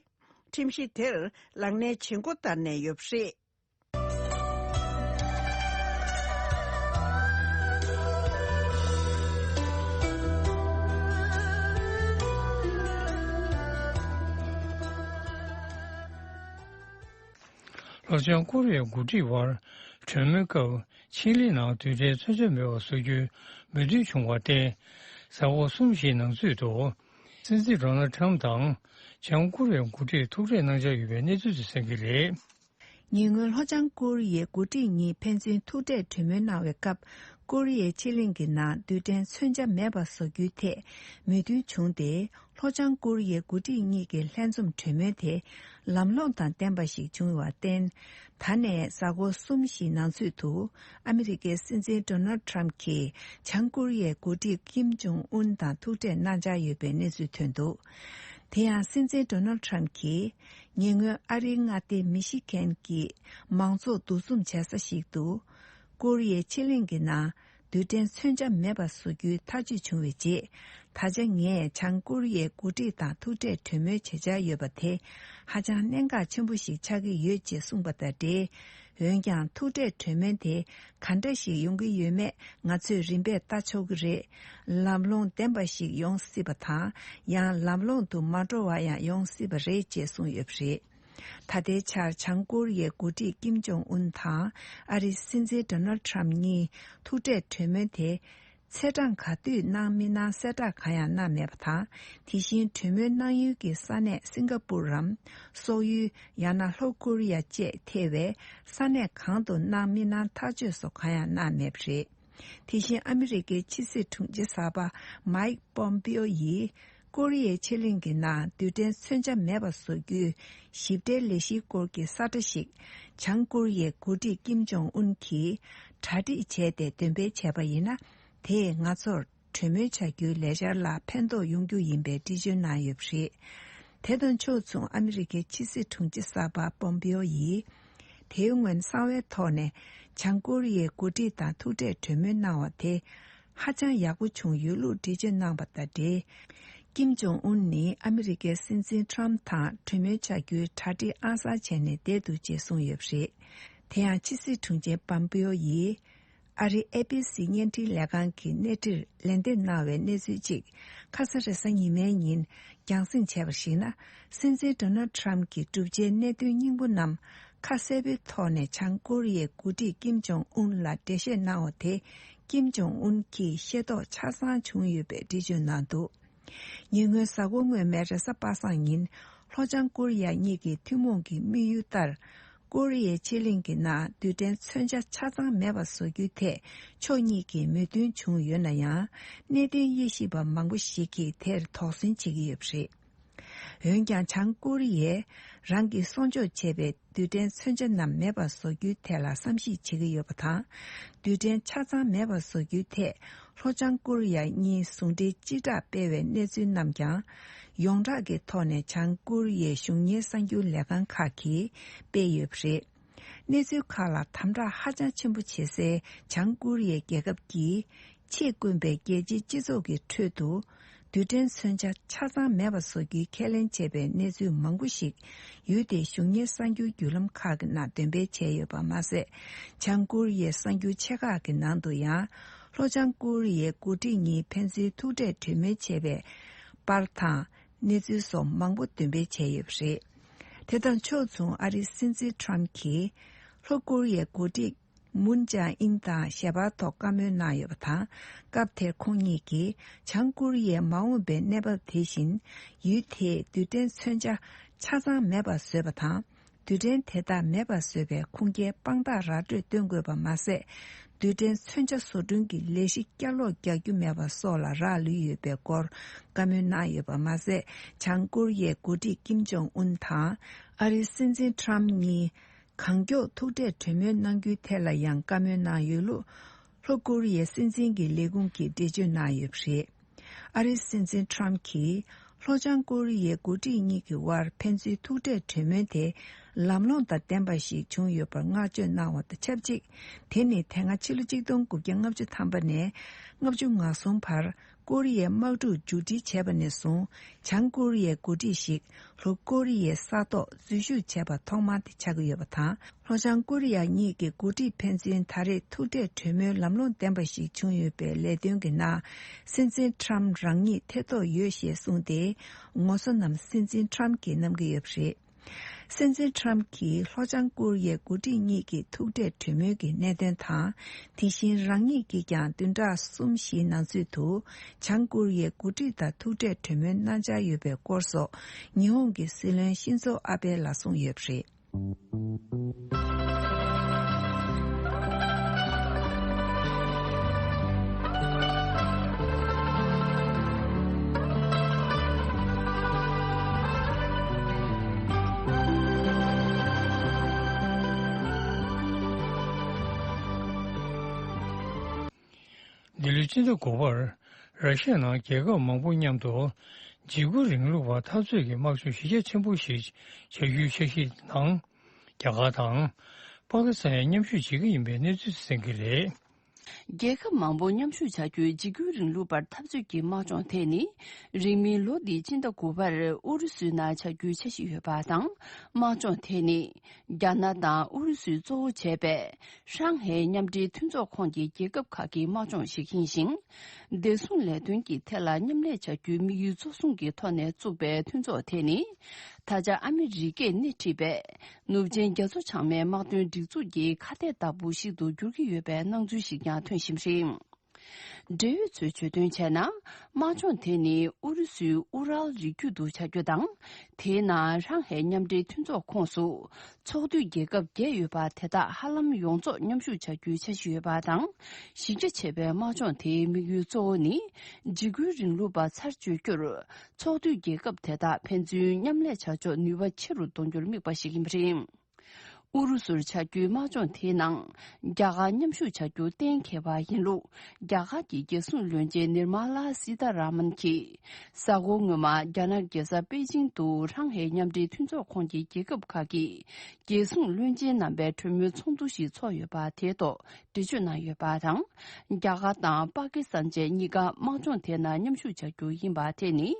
ཁྲིམས་གཞི་དེར་ལག་ལེན་བྱེད་འགོ་བསྟར་ནས་ཡོད་པ་རེད། ལྷོ་བྱང་ཀོ་རི་ཡའི་འགོ་ཁྲིད་དབར་གྲོས་མོལ་སྐབས། ཆི་ལི་ནང་རྡུལ་ཕྲན་མཚོན་ཆ་མེད་པ་བཟོ་རྒྱུའི་མོས་མཐུན་བྱུང་བར་བརྟེན། གཟའ་འཁོར་གསུམ་བཞིའི་ནང་ཚུད་དུ། སྲིད་འཛིན་ཌོ་ནལ་ཁྲམ་དང་། བྱང་ཀོ་རི་ཡའི་འགོ་ཁྲིད་ཐུག་འཕྲད་གནང་འཆར་ཡོད་པའི་གནས་ཚུལ་དེ་གསན་གྱི་རེད། ཉེ་སྔོན་ལྷོ་བྱང་ཀོ་རི་ཡའི་འགོ་ཁྲིད་གཉིས་ཕན་ཚུན་ཐུག་འཕྲད་གྲོས་མོལ་གནང་བའི་སྐབས། ཀོ་རི་ཡའི་ཕྱེད་གླིང་གི་ནང་རྡུལ་ཕྲན་མཚོན་ཆ་མེད་པ་བཟོ་རྒྱུའི་ཐད་མོས་མཐུན་བྱུང་སྟེ། ལྷོ་བྱང་ཀོ་རི་ཡའི་འགོ་ཁྲིད་གཉིས་ཀྱི་ལྷན་འཛོམས་གྲོས་མོལ་དེ་ལམ་ལྷོང་དང་ལྡན་པ་ཞིག་བྱུང་བར་བརྟེན། ད་ནས་གཟའ་འཁོར་གསུམ་བཞིའི་ནང་ཚུད་དུ་ཨ་མི་རི་ཀའི་སྲིད་འཛིན་ཌོ་ནལ་ཁྲམ་གྱིས་བྱང་ཀོ་རི་ཡའི་འགོ་ཁྲིད་ཀིམ་ཇོང་ཨུན་དང་ཐུག་འཕྲད་གནང་འཆར་ཡོད་པའི་གནས་ཚུལ་ཐོན་འདུག་དེ་ཡང་སྲིད་འཛིན་ཌོ་ནལ་ཁྲམ་གྱིས་ཉེ་སྔོན་ཨ་རིའི་མངའ་སྡེ་མི་ཤི་གན་གྱི་མང་ཚོགས་འདུ་འཛོམས་བྱེད་ས་ཞིག་ཏུ། ཀོ་རི་ཡའི་ཕྱེད་གླིང་གི་ནང་རྡུལ་ཕྲན་མཚོན་ཆ་མེད་པ་བཟོ་རྒྱུའི་ཐག་གཅོད་བྱུང་བའི་རྗེས། ད་ཆ་ངས་བྱང་ཀོ་རི་ཡའི་འགོ་ཁྲིད་དང་ཐུག་འཕྲད་གྲོས་མོལ་བྱེད་འཆར་ཡོད་པ་དེ་ཧ་ཅང་གནད་འགག་ཆེན་པོ་ཞིག་ཆགས་ཀྱི་ཡོད་ཅེས་གསུངས་པ་དང་འབྲེལ། འོན་ཀྱང་ཐུག་འཕྲད་གྲོས་མོལ་དེ་ག་འདྲ་ཞིག་ཡོང་གི་ཡོད་མེད་ང་ཚོས་རིམ་པས་ལྟ་ཆོག་གི་རེད། ལམ་ལྷོང་ལྡན་པ་ཞིག་ཡོང་སྲིད་པ་དང་། ཡང་ལམ་ལྷོང་དུ་མ་འགྲོ་བ་ཡང་ཡོང་སྲིད་པ་རེད་ཅེས་གསུངས་ཡོད་པ་རེད། ད་ལྟའི་ཆར་བྱང་ཀོ་རི་ཡའི་འགོ་ཁྲིད་ཀིམ་ཇོང་ཨུན་དང་ཨ་རིའི་སྲིད་འཛིན་ཌོ་ནལ་ཁྲམ་གཉིས་ཐུག་འཕྲད་གྲོས་མོལ་དེ། ཚེས་གྲངས་ག་དུས་གནང་མི་གནང་གསལ་བསྒྲགས་གང་ཡང་གནང་མེད་པ་དང་། དེ་བཞིན་གྲོས་མོལ་གནང་ཡུལ་གྱི་ས་གནས་སིང་ག་པུར་རམ། སོག་ཡུལ། ཡང་ན་ལྷོ་ཀོ་རི་ཡ་བཅས་ཐེ་བའི་ས་གནས་གང་དུ་གནང་མི་གནང་ཐག་གཅོད་སོགས་གང་ཡང་གནང་མེད་པ་རེད། དེ་བཞིན་ཨ་མི་རི་ཀའི་ཕྱི་སྲིད་དྲུང་ཆེ་གསར་པ་མའིག་པོམ་པིའོ་ཡིས། ཀོ་རི་ཡའི་ཕྱེད་གླིང་གི་ནང་རྡུལ་ཕྲན་མཚོན་ཆ་མེད་པ་བཟོ་རྒྱུའི་ཞིབ་ཕྲའི་ལས་གཞིའི་སྐོར་གྱི་ས་ཁྲ་ཞིག་བྱང་ཀོ་རི་ཡའི་འགོ་ཁྲིད་ཀིམ་ཇོང་ཨུན་གྱིས་གྲ་སྒྲིག་བྱས་ཏེ་འདོན་སྤེལ་བྱས་པ་ཡིན་ན། དེས་ང་ཚོར་གྲོས་མོལ་བྱ་རྒྱུའི་ལས་འཆར་ལ་ཕན་ཐོགས་ཡོང་རྒྱུ་ཡིན་པའི་འགྲེལ་བརྗོད་གནང་ཡོད་པ་རེད། དེ་དང་ཕྱོགས་མཚུངས་ཨ་མི་རི་ཀའི་ཕྱི་སྲིད་དྲུང་ཆེ་གསར་པ་པོམ་པིའོ་ཡིས། དེའི་སྔོན་གསང་བའི་ཐོག་ནས་བྱང་ཀོ་རི་ཡའི་འགོ་ཁྲིད་དང་ཐུག་འཕྲད་གྲོས་མོལ་གནང་བ་དེ། ཧ་ཅང་ཡག་པོ་བྱུང་ཡོད་ལུགས་འགྲེལ་བརྗོད་གནང་བ་དང་འབྲེལ། ཀིམ་ཇོང་ཨུན་ནི་ཨ་མི་རི་ཀའི་སྲིད་འཛིན་ཁྲམ་དང་གྲོས་མོལ་བྱ་རྒྱུའི་གྲ་སྒྲིག་ཨང་གསར་བྱས་ནས་བསྡད་འདུག་ཅེས་གསུངས་ཡོད་པ་རེད། དེ་ཡང་ཕྱི་སྲིད་དྲུང་ཆེ་པམ་པིའོ་ཡིས། ཨ་རིའི་ཨེ་བྷི་སི་བརྙན་འཕྲིན་ལས་ཁང་གི་གནས་འཕྲིར་ལན་འདེབས་གནང་བའི་གནས་ཚུལ་གཅིག་ཁ་ས་རེས་གཟའ་ཉི་མའི་ཉིན་རྒྱང་སྲིང་བྱས་པར་གཞིགས་ན། སྲིད་འཛིན་ཌོ་ནལ་ཁྲམ་གྱི་གྲུབ་ཆའི་གནད་དོན་སྙིང་པོ་རྣམས་ཁ་གསལ་པོའི་ཐོག་ནས་བྱང་ཀོ་རི་ཡའི་འགོ་ཁྲིད་ཀིམ་ཇོང་ཨུན་ལ་འགྲེལ་བཤད་གནང་བ་དེ། ཀིམ་ཇོང་ཨུན་གྱིས་ཤེས་རྟོགས་ཆ་ཚང་བྱུང་ཡོད་པའི་འགྲེལ་བརྗོད་གནང་འདུག་ཉེ་སྔོན་གཟའ་འཁོར་སྔོན་མའི་རེས་གཟའ་པ་སངས་ཉིན། ལྷོ་བྱང་ཀོ་རི་ཡ་གཉིས་ཀྱི་ཐུན་མོང་གི་དམིགས་ཡུལ་ལྟར། ཀོ་རི་ཡའི་ཕྱེད་གླིང་གི་ནང་རྡུལ་ཕྲན་མཚོན་ཆ་ཆ་ཚང་མེད་པ་བཟོ་རྒྱུའི་ཐད་ཕྱོགས་གཉིས་ཀྱིས་མོས་མཐུན་བྱུང་ཡོད་ན་ཡང་། གནད་དོན་དབྱེ་ཞིབ་པ་མང་པོ་ཞིག་གིས་དེར་དོགས་ཟོན་བྱེད་ཀྱི་ཡོད་པ་རེད། འོན་ཀྱང་། བྱང་ཀོ་རི་ཡས་རང་གིས་གསོག་འཇོག་བྱས་པའི་རྡུལ་ཕྲན་མཚོན་ཆ་རྣམས་མེད་པར་བཟོ་རྒྱུའི་ཐད་ལ་བསམ་གཞིག་བྱེད་ཀྱི་ཡོད་པ་དང་། རྡུལ་ཕྲན་ཆ་ཚང་མེད་པར་བཟོ་རྒྱུའི་ཐད། ལྷོ་བྱང་ཀོ་རི་ཡ་གཉིས་ཟུང་འབྲེལ་སྤྱི་བསྒྲགས་སྤེལ་བའི་གནས་ཚུལ་རྣམས་ཀྱང་། ཡོངས་གྲགས་ཀྱི་ཐོག་ནས་བྱང་ཀོ་རི་ཡའི་གཞུང་གཉེར་གསར་འགྱུར་ལས་ཁང་ཁག་གིས་སྤེལ་ཡོད་པ་རེད། གནས་ཚུལ་ཁག་ལ་དམ་དྲག་ཧ་ཅང་ཆེན་པོ་བྱེད་སའི་བྱང་ཀོ་རི་ཡའི་རྒྱལ་ཁབ་ཀྱིས། ཆེས་དཀོན་པའི་རྒྱལ་སྤྱིའི་སྤྱི་ཚོགས་ཀྱི་ཁྲོད་དུ། རྡུལ་ཕྲན་མཚོན་ཆ་ཆ་ཚང་མེད་པ་བཟོ་རྒྱུའི་ཁས་ལེན་བྱས་པའི་གནས་ཚུལ་མང་པོ་ཞིག་ཡུལ་དེའི་གཞུང་གཉེར་གསར་འགྱུར་བརྒྱུད་ལམ་ཁག་གི་ནང་འདོན་སྤེལ་བྱས་ཡོད་པ་མ་ཟད། བྱང་ཀོ་རི་ཡའི་གསར་འགྱུར་ཆེ་ཁག་གི་ནང་དུ་ཡང་། ལྷོ་བྱང་ཀོ་རི་ཡའི་འགོ་ཁྲིད་གཉིས་ཕན་ཚུན་ཐུག་འཕྲད་གྲོས་མོལ་བྱས་པའི་པར་དང་། གནས་ཚུལ་སོགས་མང་པོ་འདོན་སྤེལ་བྱས་ཡོད་པ་རེད། དེ་དང་ཕྱོགས་མཚུངས་ཨ་རིའི་སྲིད་འཛིན་ཁྲམ་གྱིས། ལྷོ་ཀོ་རི་ཡའི་འགོ་ཁྲིད། མུན་ཅང་ཨིན་དང་ཞལ་པར་ཐོག་བཀའ་མོལ་གནང་ཡོད་པ་དང་། སྐབས་དེར་ཁོང་གཉིས་ཀྱིས་བྱང་ཀོ་རི་ཡའི་མ་འོངས་པའི་གནས་བབ་དེ་བཞིན། ཡུལ་དེས་རྡུལ་ཕྲན་མཚོན་ཆ་ཆ་ཚང་མེད་པར་བཟོས་པ་དང་། རྡུལ་ཕྲན་དེ་དག་མེད་པར་བཟོས་པའི་ཁུངས་སྐྱེལ་དཔང་རྟགས་ར་སྤྲོད་སྟོན་དགོས་པ་མ་ཟད། རྡུལ་ཕྲན་མཚོན་ཆ་བཟོ་སྐྲུན་གྱི་ལས་གཞི་བསྐྱར་ལོག་རྒྱག་རྒྱུ་མེད་པ་སོགས་ལ་རག་ལུས་ཡོད་པའི་སྐོར་བཀའ་མོལ་གནང་ཡོད་པ་མ་ཟད། བྱང་ཀོ་རི་ཡའི་འགོ་ཁྲིད་ཀིམ་ཇོང་ཨུན་དང་ཨ་རིའི་སྲིད་འཛིན་ཁྲམ་གཉིས། གང་མགྱོགས་ཐུག་འཕྲད་གྲོས་མོལ་གནང་རྒྱུའི་ཐད་ལ་ཡང་བཀའ་མོལ་གནང་ཡོད་ལུགས། ལྷོ་ཀོ་རི་ཡའི་སྲིད་འཛིན་གྱི་ལས་ཁུངས་ཀྱིས་འགྲེལ་བརྗོད་གནང་ཡོད་པ་རེད། ཨ་རིའི་སྲིད་འཛིན་ཁྲམ་གྱིས། ལྷོ་བྱང་ཀོ་རི་ཡའི་འགོ་ཁྲིད་གཉིས་ཀྱི་དབར་ཕན་ཚུན་ཐུག་འཕྲད་གྲོས་མོལ་དེ། ལམ་ལྷོང་དང་ལྡན་པ་ཞིག་བྱུང་ཡོད་པར་བསྔགས་བརྗོད་གནང་བ་དང་ཆབས་ཅིག་དེ་ནི་དེ་སྔ་ཕྱི་ལོ་ཆིག་སྟོང་དགུ་བརྒྱ་ལྔ་བཅུ་ཐམ་པ་ནས་ལྔ་བཅུ་ང་གསུམ་བར། ཀོ་རི་ཡའི་དམག་འཁྲུག་མཇུག་སྒྲིལ་བྱས་པ་ནས་བཟུང་། བྱང་ཀོ་རི་ཡའི་འགོ་ཁྲིད་ཞིག་ལྷོ་ཀོ་རི་ཡའི་ས་ཐོག་འཛུལ་ཞུགས་བྱས་པ་ཐོག་མ་དེ་ཆགས་ཀྱི་ཡོད་པ་དང་། ལྷོ་བྱང་ཀོ་རི་ཡ་གཉིས་ཀྱི་འགོ་ཁྲིད་ཕན་ཚུན་ད་རེས་ཐུག་འཕྲད་གྲོས་མོལ་ལམ་ལྷོང་ལྡན་པ་ཞིག་བྱུང་ཡོད་པའི་ལས་དོན་གྱི་ནང་། སྲིད་འཛིན་ཁྲམ་རང་ཉིད་ཐེ་གཏོགས་ཡོད་ཞེས་གསུངས་ཏེ། ངོ་སོ་རྣམས་སྲིད་འཛིན་ཁྲམ་གྱིས་བསྣམས་ཀྱི་ཡོད་པ་རེད། སྲིད་འཛིན་ཁྲམ་གྱིས་ལྷོ་བྱང་ཀོ་རི་ཡའི་འགོ་ཁྲིད་གཉིས་ཀྱི་ཐུག་འཕྲད་གྲོས་མོལ་གྱི་གནད་དོན་དང་། དེ་བཞིན་རང་ཉིད་ཀྱིས་ཀྱང་བདུན་ཕྲག་གསུམ་བཞིའི་ནང་ཚུད་དུ་བྱང་ཀོ་རི་ཡའི་འགོ་ཁྲིད་དང་ཐུག་འཕྲད་གྲོས་མོལ་གནང་འཆར་ཡོད་པའི་སྐོར་སོགས་ཉི་ཧོང་གི་སྲིད་བློན་ཤིན་ཛོ་ཨ་བྷེ་ལ་གསུངས་ཡོད་པ་རེད། འདི་ལོའི་སྤྱི་ཟླ་དགུ་པར་ར་ཤི་ཡ་ནང་རྒྱལ་ཁབ་མང་པོ་མཉམ་དུ་འཇིགས་སྐུལ་རིང་ལུགས་པ་འཐབ་རྩོད་ཀྱི་དམག་སྦྱོང་གཞི་རྒྱ་ཆེན་པོ་ཞིག་བྱ་རྒྱུའི་འཆར་གཞིའི་ནང་། རྒྱ་གར་དང་། པ་ཀི་སི་ཐན་ཡང་མཉམ་ཞུགས་བྱེད་ཀྱི་ཡིན་པའི་གནས་ཚུལ་གསན་གྱི་རེད། རྒྱལ་ཁབ་མང་པོ་མཉམ་ཞུགས་བྱ་རྒྱུའི་འཇིགས་སྐུལ་རིང་ལུགས་པར་འཐབ་རྩོད་ཀྱི་དམག་སྦྱོང་དེ་ནི། རིང་མིན་ལོ་འདིའི་སྤྱི་ཟླ་དགུ་པར་ཨུ་རུ་སུའི་ནང་བྱ་རྒྱུའི་འཆར་གཞི་ཡོད་པ་དང་། དམག་སྦྱོང་དེ་ནི། རྒྱ་ནག་དང་ཨུ་རུ་སུས་གཙོ་བོ་བྱས་པའི་ཧྲང་ཧའེ་མཉམ་འབྲེལ་མཐུན་ཚོགས་ཁོངས་ཀྱི་རྒྱལ་ཁབ་ཁག་གི་དམག་སྦྱོང་ཞིག་ཡིན་ཞིང་། བདེ་སྲུང་ལས་དོན་གྱི་ཐད་ལ་མཉམ་ལས་བྱ་རྒྱུའི་དམིགས་ཡུལ་གཙོ་བཟུང་གི་ཐོག་ནས་བཙུགས་པའི་མཐུན་ཚོགས་དེ་ནི། ད་ཆ་ཨ་མི་རི་ཀས་སྣེ་ཁྲིད་པའི་ནུབ་ཆིངས་རྒྱ་མཚོ་བྱང་མའི་དམག་དོན་སྒྲིག་འཛུགས་ཀྱི་ཁ་གཏད་ལྟ་བུ་ཞིག་ཏུ་འགྱུར་གྱི་ཡོད་པའི་སྣང་ཚུལ་ཞིག་ཀྱང་ཐོན་བཞིན་པ་རེད། འབྲེལ་ཡོད་ཚོས་བརྗོད་དོན་བྱས་ན། དམག་སྦྱོང་དེ་ནི་ཨུ་རུ་སུའི་ཨུ་རལ་རི་རྒྱུད་དུ་བྱ་རྒྱུ་དང་། དེའི་ནང་ཧྲང་ཧའེ་མཉམ་འབྲེལ་མཐུན་ཚོགས་ཁོངས་སུ་ཚོགས་འཐུས་རྒྱལ་ཁབ་བརྒྱད་ཡོད་པ་དེ་དག་ཧ་ལམ་ཡོངས་རྫོགས་མཉམ་ཞུགས་བྱ་རྒྱུའི་འཆར་གཞི་ཡོད་པ་དང་། གཞི་རྒྱ་ཆེ་བའི་དམག་སྦྱོང་དེའི་དམིགས་ཡུལ་གཙོ་བོ་ནི། འཇིགས་སྐུལ་རིང་ལུགས་པ་ཚར་གཅོད་རྒྱུར། ཚོགས་འཐུས་རྒྱལ་ཁབ་དེ་དག་ཕན་ཚུན་མཉམ་ལས་བྱ་ཕྱོགས་ནུས་པ་ཆེ་རུ་གཏོང་རྒྱུར་དམིགས་པ་ཞིག་ཡིན་པ་རེད། ཨུ་རུ་སུར་བྱ་རྒྱུའི་དམག་སྦྱོང་དེའི་ནང་། རྒྱ་གར་མཉམ་ཞུགས་བྱ་རྒྱུ་གཏན་འཁེལ་བ་ཡིན་ལུགས། རྒྱ་གར་གྱི་རྒྱལ་སྲུང་བློན་ཆེན་ནིར་མ་ལ་སི་ཐ་ར་མན་གྱིས། གཟའ་འཁོར་སྔོན་མ་རྒྱ་ནག་རྒྱལ་ས་པེ་ཅིང་དུ་ཧྲང་ཧའེ་མཉམ་འབྲེལ་མཐུན་ཚོགས་ཁོངས་ཀྱི་རྒྱལ་ཁབ་ཁག་གི་རྒྱལ་སྲུང་བློན་ཆེན་རྣམ་པའི་གྲོས་མོལ་ཚོགས་འདུ་ཞིག་ཚོགས་ཡོད་པ་དེའི་ཐོག་འགྲེལ་བརྗོད་གནང་ཡོད་པ་དང་། རྒྱ་གར་དང་པ་ཀི་སི་ཐན་བཅས་གཉིས་ཀ་དམག་སྦྱོང་དེ་ནང་མཉམ་ཞུགས་བྱ་རྒྱུ་ཡིན་པ་དེ་ནི།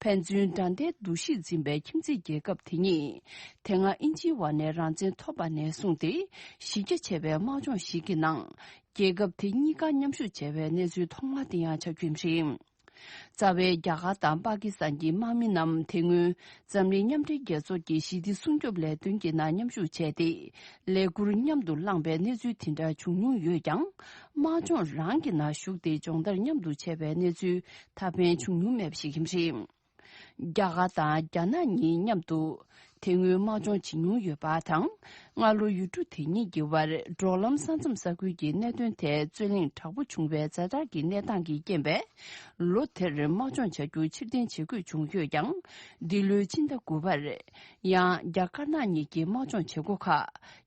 ཕན་ཚུན་དགྲ་ཟླའི་འདུ་ཤེས་འཛིན་པའི་ཁྱིམ་མཚེས་རྒྱལ་ཁབ་དེ་གཉིས། དེ་སྔ་དབྱིན་ཇིའི་འོག་ནས་རང་བཙན་ཐོབ་པ་ནས་བཟུང་སྟེ། གཞི་རྒྱ་ཆེ་བའི་དམག་སྦྱོང་ཞིག་གི་ནང་། རྒྱལ་ཁབ་དེ་གཉིས་ཀ་མཉམ་ཞུགས་བྱས་པའི་གནས་ཚུལ་ཐོག་མ་དེ་ཡང་ཆགས་རྒྱུ་རེད། རྩ་བའི་རྒྱ་གར་དང་པ་ཀི་སི་ཐན་གྱི་དམག་མི་རྣམས་དེ་སྔོན་འཛམ་གླིང་མཉམ་འབྲེལ་རྒྱལ་ཚོགས་ཀྱི་ཞི་བདེ་སྲུང་སྐྱོབ་ལས་དོན་གྱི་ནང་མཉམ་ཞུགས་བྱས་ཏེ། ལས་འཁུར་མཉམ་དུ་བླངས་པའི་གནས་ཚུལ་དེ་འདྲ་བྱུང་མྱོང་ཡོད་ཀྱང་། དམག་སྦྱོང་རང་གི་ནང་ཞུགས་ཏེ་སྦྱོང་བརྡར་མཉམ་དུ་བྱས་པའི་གནས་ཚུལ་ད་ཕན་བྱུང་མྱོང་མེད་པ་ཞིག་ཡིན་པ་རེད། རྒྱ་གར་དང་རྒྱ་ནག་གཉིས་མཉམ་དུ་དེ་སྔོན་དམག་སྦྱོང་བྱེད་མྱོང་ཡོད་པ་དང་། སྔ་ལོ་ཡུལ་གྲུ་དེ་གཉིས་ཀྱི་དབར་འབྲོག་ལམ་ས་མཚམས་ས་ཁུལ་གྱི་གནད་དོན་ཐད་རྩོད་གླེང་དྲག་པོ་བྱུང་བའི་ཛ་དྲག་གི་གནས་སྟངས་ཀྱི་རྐྱེན་པས། ལོ་དེར་དམག་སྦྱོང་བྱ་རྒྱུ་ཕྱིར་འཐེན་བྱེད་དགོས་བྱུང་ཡོད་ཀྱང་། འདི་ལོའི་ཕྱི་ཟླ་དགུ་པར། ཡང་རྒྱ་དཀར་ནག་གཉིས་ཀྱི་དམག་སྦྱོང་བྱེད་སྒོ་ཁག་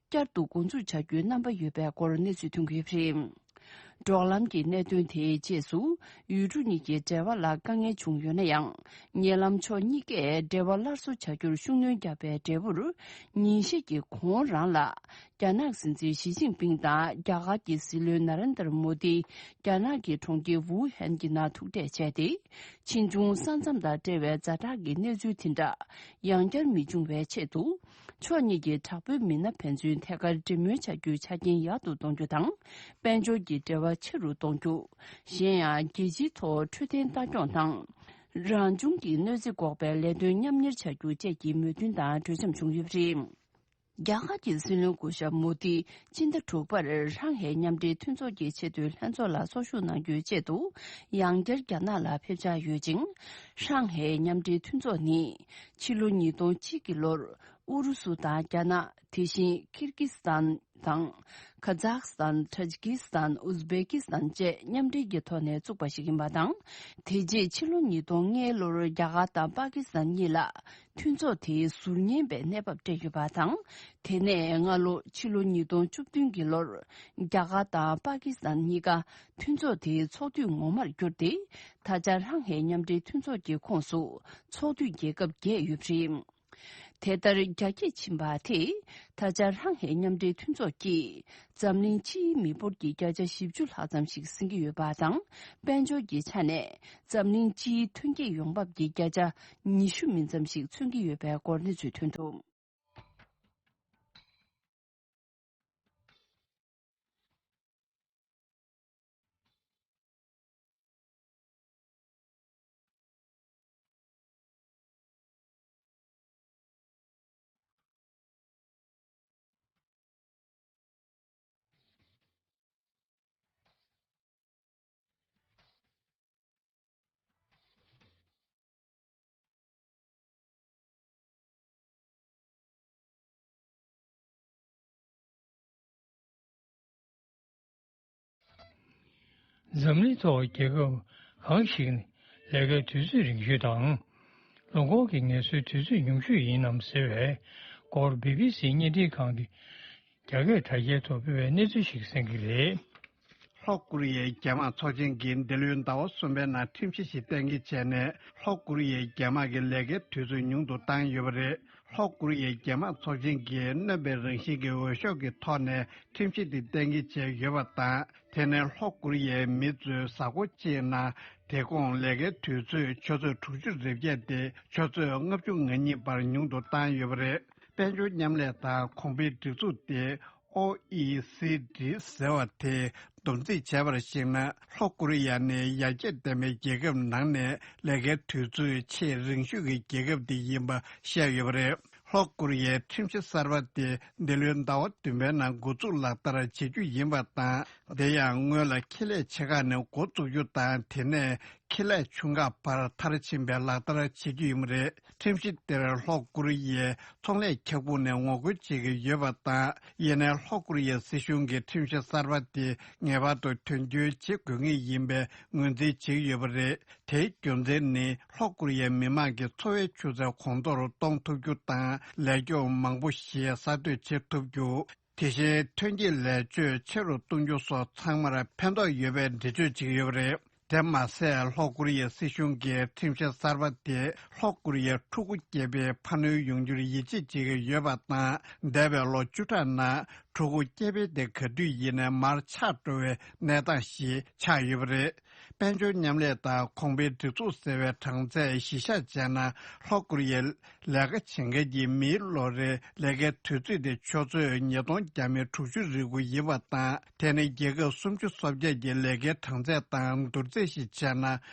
བསྐྱར་དུ་འགོ་འཛུགས་བྱ་རྒྱུའི་རྣམ་པ་ཡོད་པའི་སྐོར་གནས་ཚུལ་ཐོན་གྱི་ཡོད་པ་རེད། འབྲོག་ལམ་གྱི་གནད་དོན་དེའི་རྗེས་སུ། ཡུལ་གྲུ་གཉིས་ཀྱི་འབྲེལ་བ་ལ་དཀའ་ངལ་བྱུང་ཡོད་ན་ཡང་། ཉེ་ལམ་ཕྱོགས་གཉིས་ཀས་འབྲེལ་བ་སླར་གསོ་བྱ་རྒྱུར་ཤུགས་སྣོན་བརྒྱབ་པའི་འབྲས་བུར། ཉིན་ཤས་ཀྱི་གོང་རང་ལ། རྒྱ་ནག་སྲིད་འཛིན་ཞི་ཅིན་ཕིང་དང་རྒྱ་གར་གྱི་སྲིད་བློན་ན་རེན་དར་མོ་དི། རྒྱ་ནག་གི་གྲོང་ཁྱེར་ཝུ་ཧན་གྱི་ནང་ཐུག་འཕྲད་བྱས་ཏེ། ཕྱིས་འབྱུང་ས་མཚམས་དང་འབྲེལ་བའི་ཛ་དྲག་གི་གནས་ཚུལ་དེ་འདྲ། ཡང་བསྐྱར་མི་འབྱུང་བའི་ཆེད་དུ། ཕྱོགས་གཉིས་ཀྱི་དྲག་པོའི་མི་སྣ་ཕན་ཚུན་ཐད་ཀར་འབྲེལ་མོལ་བྱ་རྒྱུའི་ཆ་རྐྱེན་ཡག་ཏུ་གཏོང་རྒྱུ་དང་། དཔལ་འབྱོར་གྱི་འབྲེལ་བ་ཆེ་རུ་གཏོང་རྒྱུ། གཞན་ཡང་རྒྱལ་སྤྱིའི་ཐོག་འཕྲོད་བསྟེན་ལྟ་སྐྱོང་དང་། རང་བྱུང་གི་གནོད་འཚེ་འགོག་པའི་ལས་དོན་མཉམ་གཉེར་བྱ་རྒྱུ་བཅས་ཀྱི་མོས་མཐུན་དང་གྲོས་འཆམ་བྱུང་ཡོད་པ་རེད། རྒྱ་གར་གྱི་སྲིད་བློན་སྐུ་ཞབས་མོ་དི་སྤྱི་ཟླ་དྲུག་པར་ཧྲང་ཧའེ་མཉམ་འབྲེལ་མཐུན་ཚོགས་ཀྱི་ཆེས་མཐོའི་ལྷན་ཚོགས་ལ་ཚོགས་ཞུགས་གནང་རྒྱུའི་ཆེད་དུ་ཡང་བསྐྱར་རྒྱ་ནག་ལ་ཕེབས་འཆར་ཡོད་ཅིང་། ཧྲང་ཧའེ་མཉམ་འབྲེལ་མཐུན་ཚོགས་ནི་ཕྱི་ལོ་ཉིས་སྟོང་གཅིག་གི་ལོར་ཨུ་རུ་སུ་དང་རྒྱ་ནག་དེ་བཞིན་ཀིར་ཀི་སི་ཐན་དང་། ཁ་ཛག་སི་ཐན། ཏཱ་ཇི་ཀི་སི་ཐན། ཨུ་ཛི་བེ་ཀི་སི་ཐན་བཅས་མཉམ་འབྲེལ་གྱི་ཐོག་ནས་བཙུགས་པ་ཞིག་ཡིན་པ་དང་། དེ་རྗེས་ཕྱི་ལོ་ཉིས་སྟོང་ལྔའི་ལོར་རྒྱ་གར་དང་པ་ཀི་སི་ཐན་གཉིས་ལ་མཐུན་ཚོགས་དེའི་ཟུར་ཉན་པའི་གནས་བབ་སྤྲད་ཡོད་པ་དང་། དེ་ནས་སྔ་ལོ་ཕྱི་ལོ་ཉིས་སྟོང་བཅུ་བདུན་གྱི་ལོར་རྒྱ་གར་དང་པ་ཀི་སི་ཐན་གཉིས་ཀ་མཐུན་ཚོགས་དེའི་ཚོགས་འཐུས་ངོ་མར་གྱུར་ཏེ། ད་ཆ་ཧྲང་ཧའེ་མཉམ་འབྲེལ་མཐུན་ཚོགས་ཀྱི་ཁོངས་སུ་ཚོགས་འཐུས་རྒྱལ་ཁབ་བརྒྱད་ཡོད་པ་རེད། དེ་ལྟར་རྒྱ་སྐྱེད་ཕྱིན་པ་དེས། ད་ཆ་ཧྲང་ཧའེ་མཉམ་འབྲེལ་མཐུན་ཚོགས་ཀྱིས་འཛམ་གླིང་སྤྱིའི་མི་འབོར་གྱི་བརྒྱ་ཆ་བཞི་བཅུ་ལྷག་ཙམ་ཞིག་ཟིན་གྱི་ཡོད་པ་དང་། དཔལ་འབྱོར་གྱི་ཆ་ནས་འཛམ་གླིང་སྤྱིའི་ཐོན་སྐྱེད་ཡོང་འབབ་ཀྱི་བརྒྱ་ཆ་ཉི་ཤུ་མིན་ཙམ་ཞིག་མཚོན་གྱི་ཡོད་པའི་སྐོར་གནས་ཚུལ་ཐོན་འདུག། འཛམ་གླིང་ཐོག་རྒྱལ་ཁབ་གང་ཞིག་ནི་ལས་ཀའི་དུས་ཚོད་རིང་ཤོས་དང་། ལོ་འཁོར་གྱི་ངལ་གསོའི་དུས་ཚོད་ཉུང་ཤོས་ཡིན་ནམ་ཟེར་བའི་སྐོར་བི་བི་སི་བརྙན་འཕྲིན་ཁང་གི་རྒྱ་སྐད་དྲ་རྒྱའི་ཐོག་སྤེལ་བའི་གནས་ཚུལ་ཞིག་གསན་གྱི་རེད། ལྷོ་ཀོ་རི་ཡའི་རྒྱ་དམག་ཚོགས་ཆེན་གྱིས་འདི་ལོའི་ཟླ་བ་གསུམ་པའི་ནང་ཁྲིམས་གཞི་ཞིག་གཏན་འཁེལ་བྱས་ནས། ལྷོ་ཀོ་རི་ཡའི་རྒྱ་དམག་གི་ལས་ཀའི་དུས་ཚོད་ཉུང་དུ་བཏང་ཡོད་པ་རེད། ལྷོ་ཀོ་རི་ཡའི་རྒྱལ་དམངས་ཚོགས་ཆེན་གྱིས་གནོན་པའི་རང་བཞིན་གྱི་འོས་ཤོག་གི་ཐོག་ནས་ཁྲིམས་གཞི་དེ་གཏན་འཁེལ་བྱས་ཡོད་པ་དང་། དེ་ནི་ལྷོ་ཀོ་རི་ཡའི་མི་ཚོས་གཟའ་འཁོར་གཅིག་ནང་དེ་གོང་ལས་ཀའི་དུས་ཚོད་ཆུ་ཚོད་དྲུག་ཅུ་རེ་བརྒྱད་དེ་ཆུ་ཚོད་ལྔ་བཅུ་ང་གཉིས་བར་ཉུང་དུ་བཏང་ཡོད་པ་རེད། དཔལ་འབྱོར་མཉམ་ལས་དང་གོང་འཕེལ་སྒྲིག་འཛུགས་དེ། ཨོ་ཨི་སི་ཌི་ཟེར་བ་དེས་བསྡོམས་རྩིས་བྱས་པར་གཞིགས་ན། ལྷོ་ཀོ་རི་ཡ་ནི་ཡར་རྒྱས་ལྡན་པའི་རྒྱལ་ཁབ་ནང་ནས་ལས་ཀའི་དུས་ཚོད་ཆེས་རིང་ཤོས་ཀྱི་རྒྱལ་ཁབ་དེ་ཡིན་པ་བཤད་ཡོད་པ་རེད། ལྷོ་ཀོ་རི་ཡའི་ཁྲིམས་གཞི་གསར་པ་དེ་འདི་ལོའི་ཟླ་བ་བདུན་པའི་ནང་འགོ་འཛུགས་ལག་བསྟར་བྱེད་རྒྱུ་ཡིན་པ་དང་། དེ་ཡང་སྔོན་ལ་ཁེ་ལས་ཆེ་ཁག་ནས་འགོ་བཙུགས་རྒྱུ་དང་། དེ་ནས་ཁེ་ལས་ཆུང་ཁག་བར་མཐར་ཕྱིན་པའི་ལག་བསྟར་བྱེད་རྒྱུ་ཡིན་པ་རེད། ཁྲིམས་གཞི་དེར་ལྷོ་ཀོ་རི་ཡའི་ཚོང་ལས་ཁྱབ་ཁོངས་ནས་ངོ་རྒོལ་བྱེད་ཀྱི་ཡོད་པ་དང་། ཡིན་ནའི་ལྷོ་ཀོ་རི་ཡའི་སྲིད་གཞུང་གིས་ཁྲིམས་གཞི་གསར་པ་དེ་ངེས་པར་དུ་དོན་འཁྱོལ་བྱེད་དགོས་ངེས་ཡིན་པའི་ངོས་འཛིན་བྱེད་ཀྱི་ཡོད་པ་རེད། དེའི་རྒྱུ་མཚན་ནི་ལྷོ་ཀོ་རི་ཡའི་མི་མང་གི་འཚོ་བའི་ཆུ་ཚད་གོང་མཐོར་གཏོང་ཐུབ་རྒྱུ་དང་། ལས་སྐྱོང་མང་པོ་ཞིག་གསར་གཏོད་བྱེད་ཐུབ་རྒྱུ། དེ་བཞིན་ཐོན་སྐྱེད་ལས་ཕྱོད་ཆེ་རུ་གཏོང་རྒྱུ་སོགས་ཚང་མར་ཕན་ཐོགས་ཡོད་པའི་འགྲེལ་བརྗོད་བྱེད་ཀྱི་ཡོད་པ་རེད། དེ་མ་ཟད། ལྷོ་ཀོ་རི་ཡའི་སྲིད་གཞུང་གིས་ཁྲིམས་གཞི་གསར་པ་དེས་ལྷོ་ཀོ་རི་ཡའི་ཕྲུ་གུ་སྐྱེ་འཕེལ་འཕར་སྣོན་ཡོང་རྒྱུར་ཡིད་ཆེས་བྱེད་ཀྱི་ཡོད་པ་དང་། འདས་པའི་ལོ་བཅུ་ཕྲག་ནང་ཕྲུ་གུ་སྐྱེ་འཕེལ་དེ་ག་དུས་ཡིན་ནའི་མར་ཆག་འགྲོ་བའི་གནས་སྟངས་ཤིག་ཆགས་ཡོད་པ་རེད། དཔལ་འབྱོར་མཉམ་ལས་དང་གོང་འཕེལ་སྒྲིག་འཛུགས་ཟེར་བའི་གྲངས་ཚད་གཞི་བཞག་བྱས་ན། ལྷོ་ཀོ་རི་ཡའི་ལས་ཀ་བྱེད་མཁན་གྱི་མིའི་ལོ་རེའི་ལས་ཀའི་དུས་ཚོད་དེ་ཆུ་ཚོད་ཉིས་སྟོང་བརྒྱ་མེད་དྲུག་ཅུ་རེ་དགུ་ཡིན་པ་དང་། དེ་ནི་རྒྱལ་ཁབ་སུམ་ཅུ་སོ་བརྒྱད་ཀྱི་ལས་ཀའི་གྲངས་ཚད་དང་བསྡུར་རྩིས་ཤིག་བྱས་ན།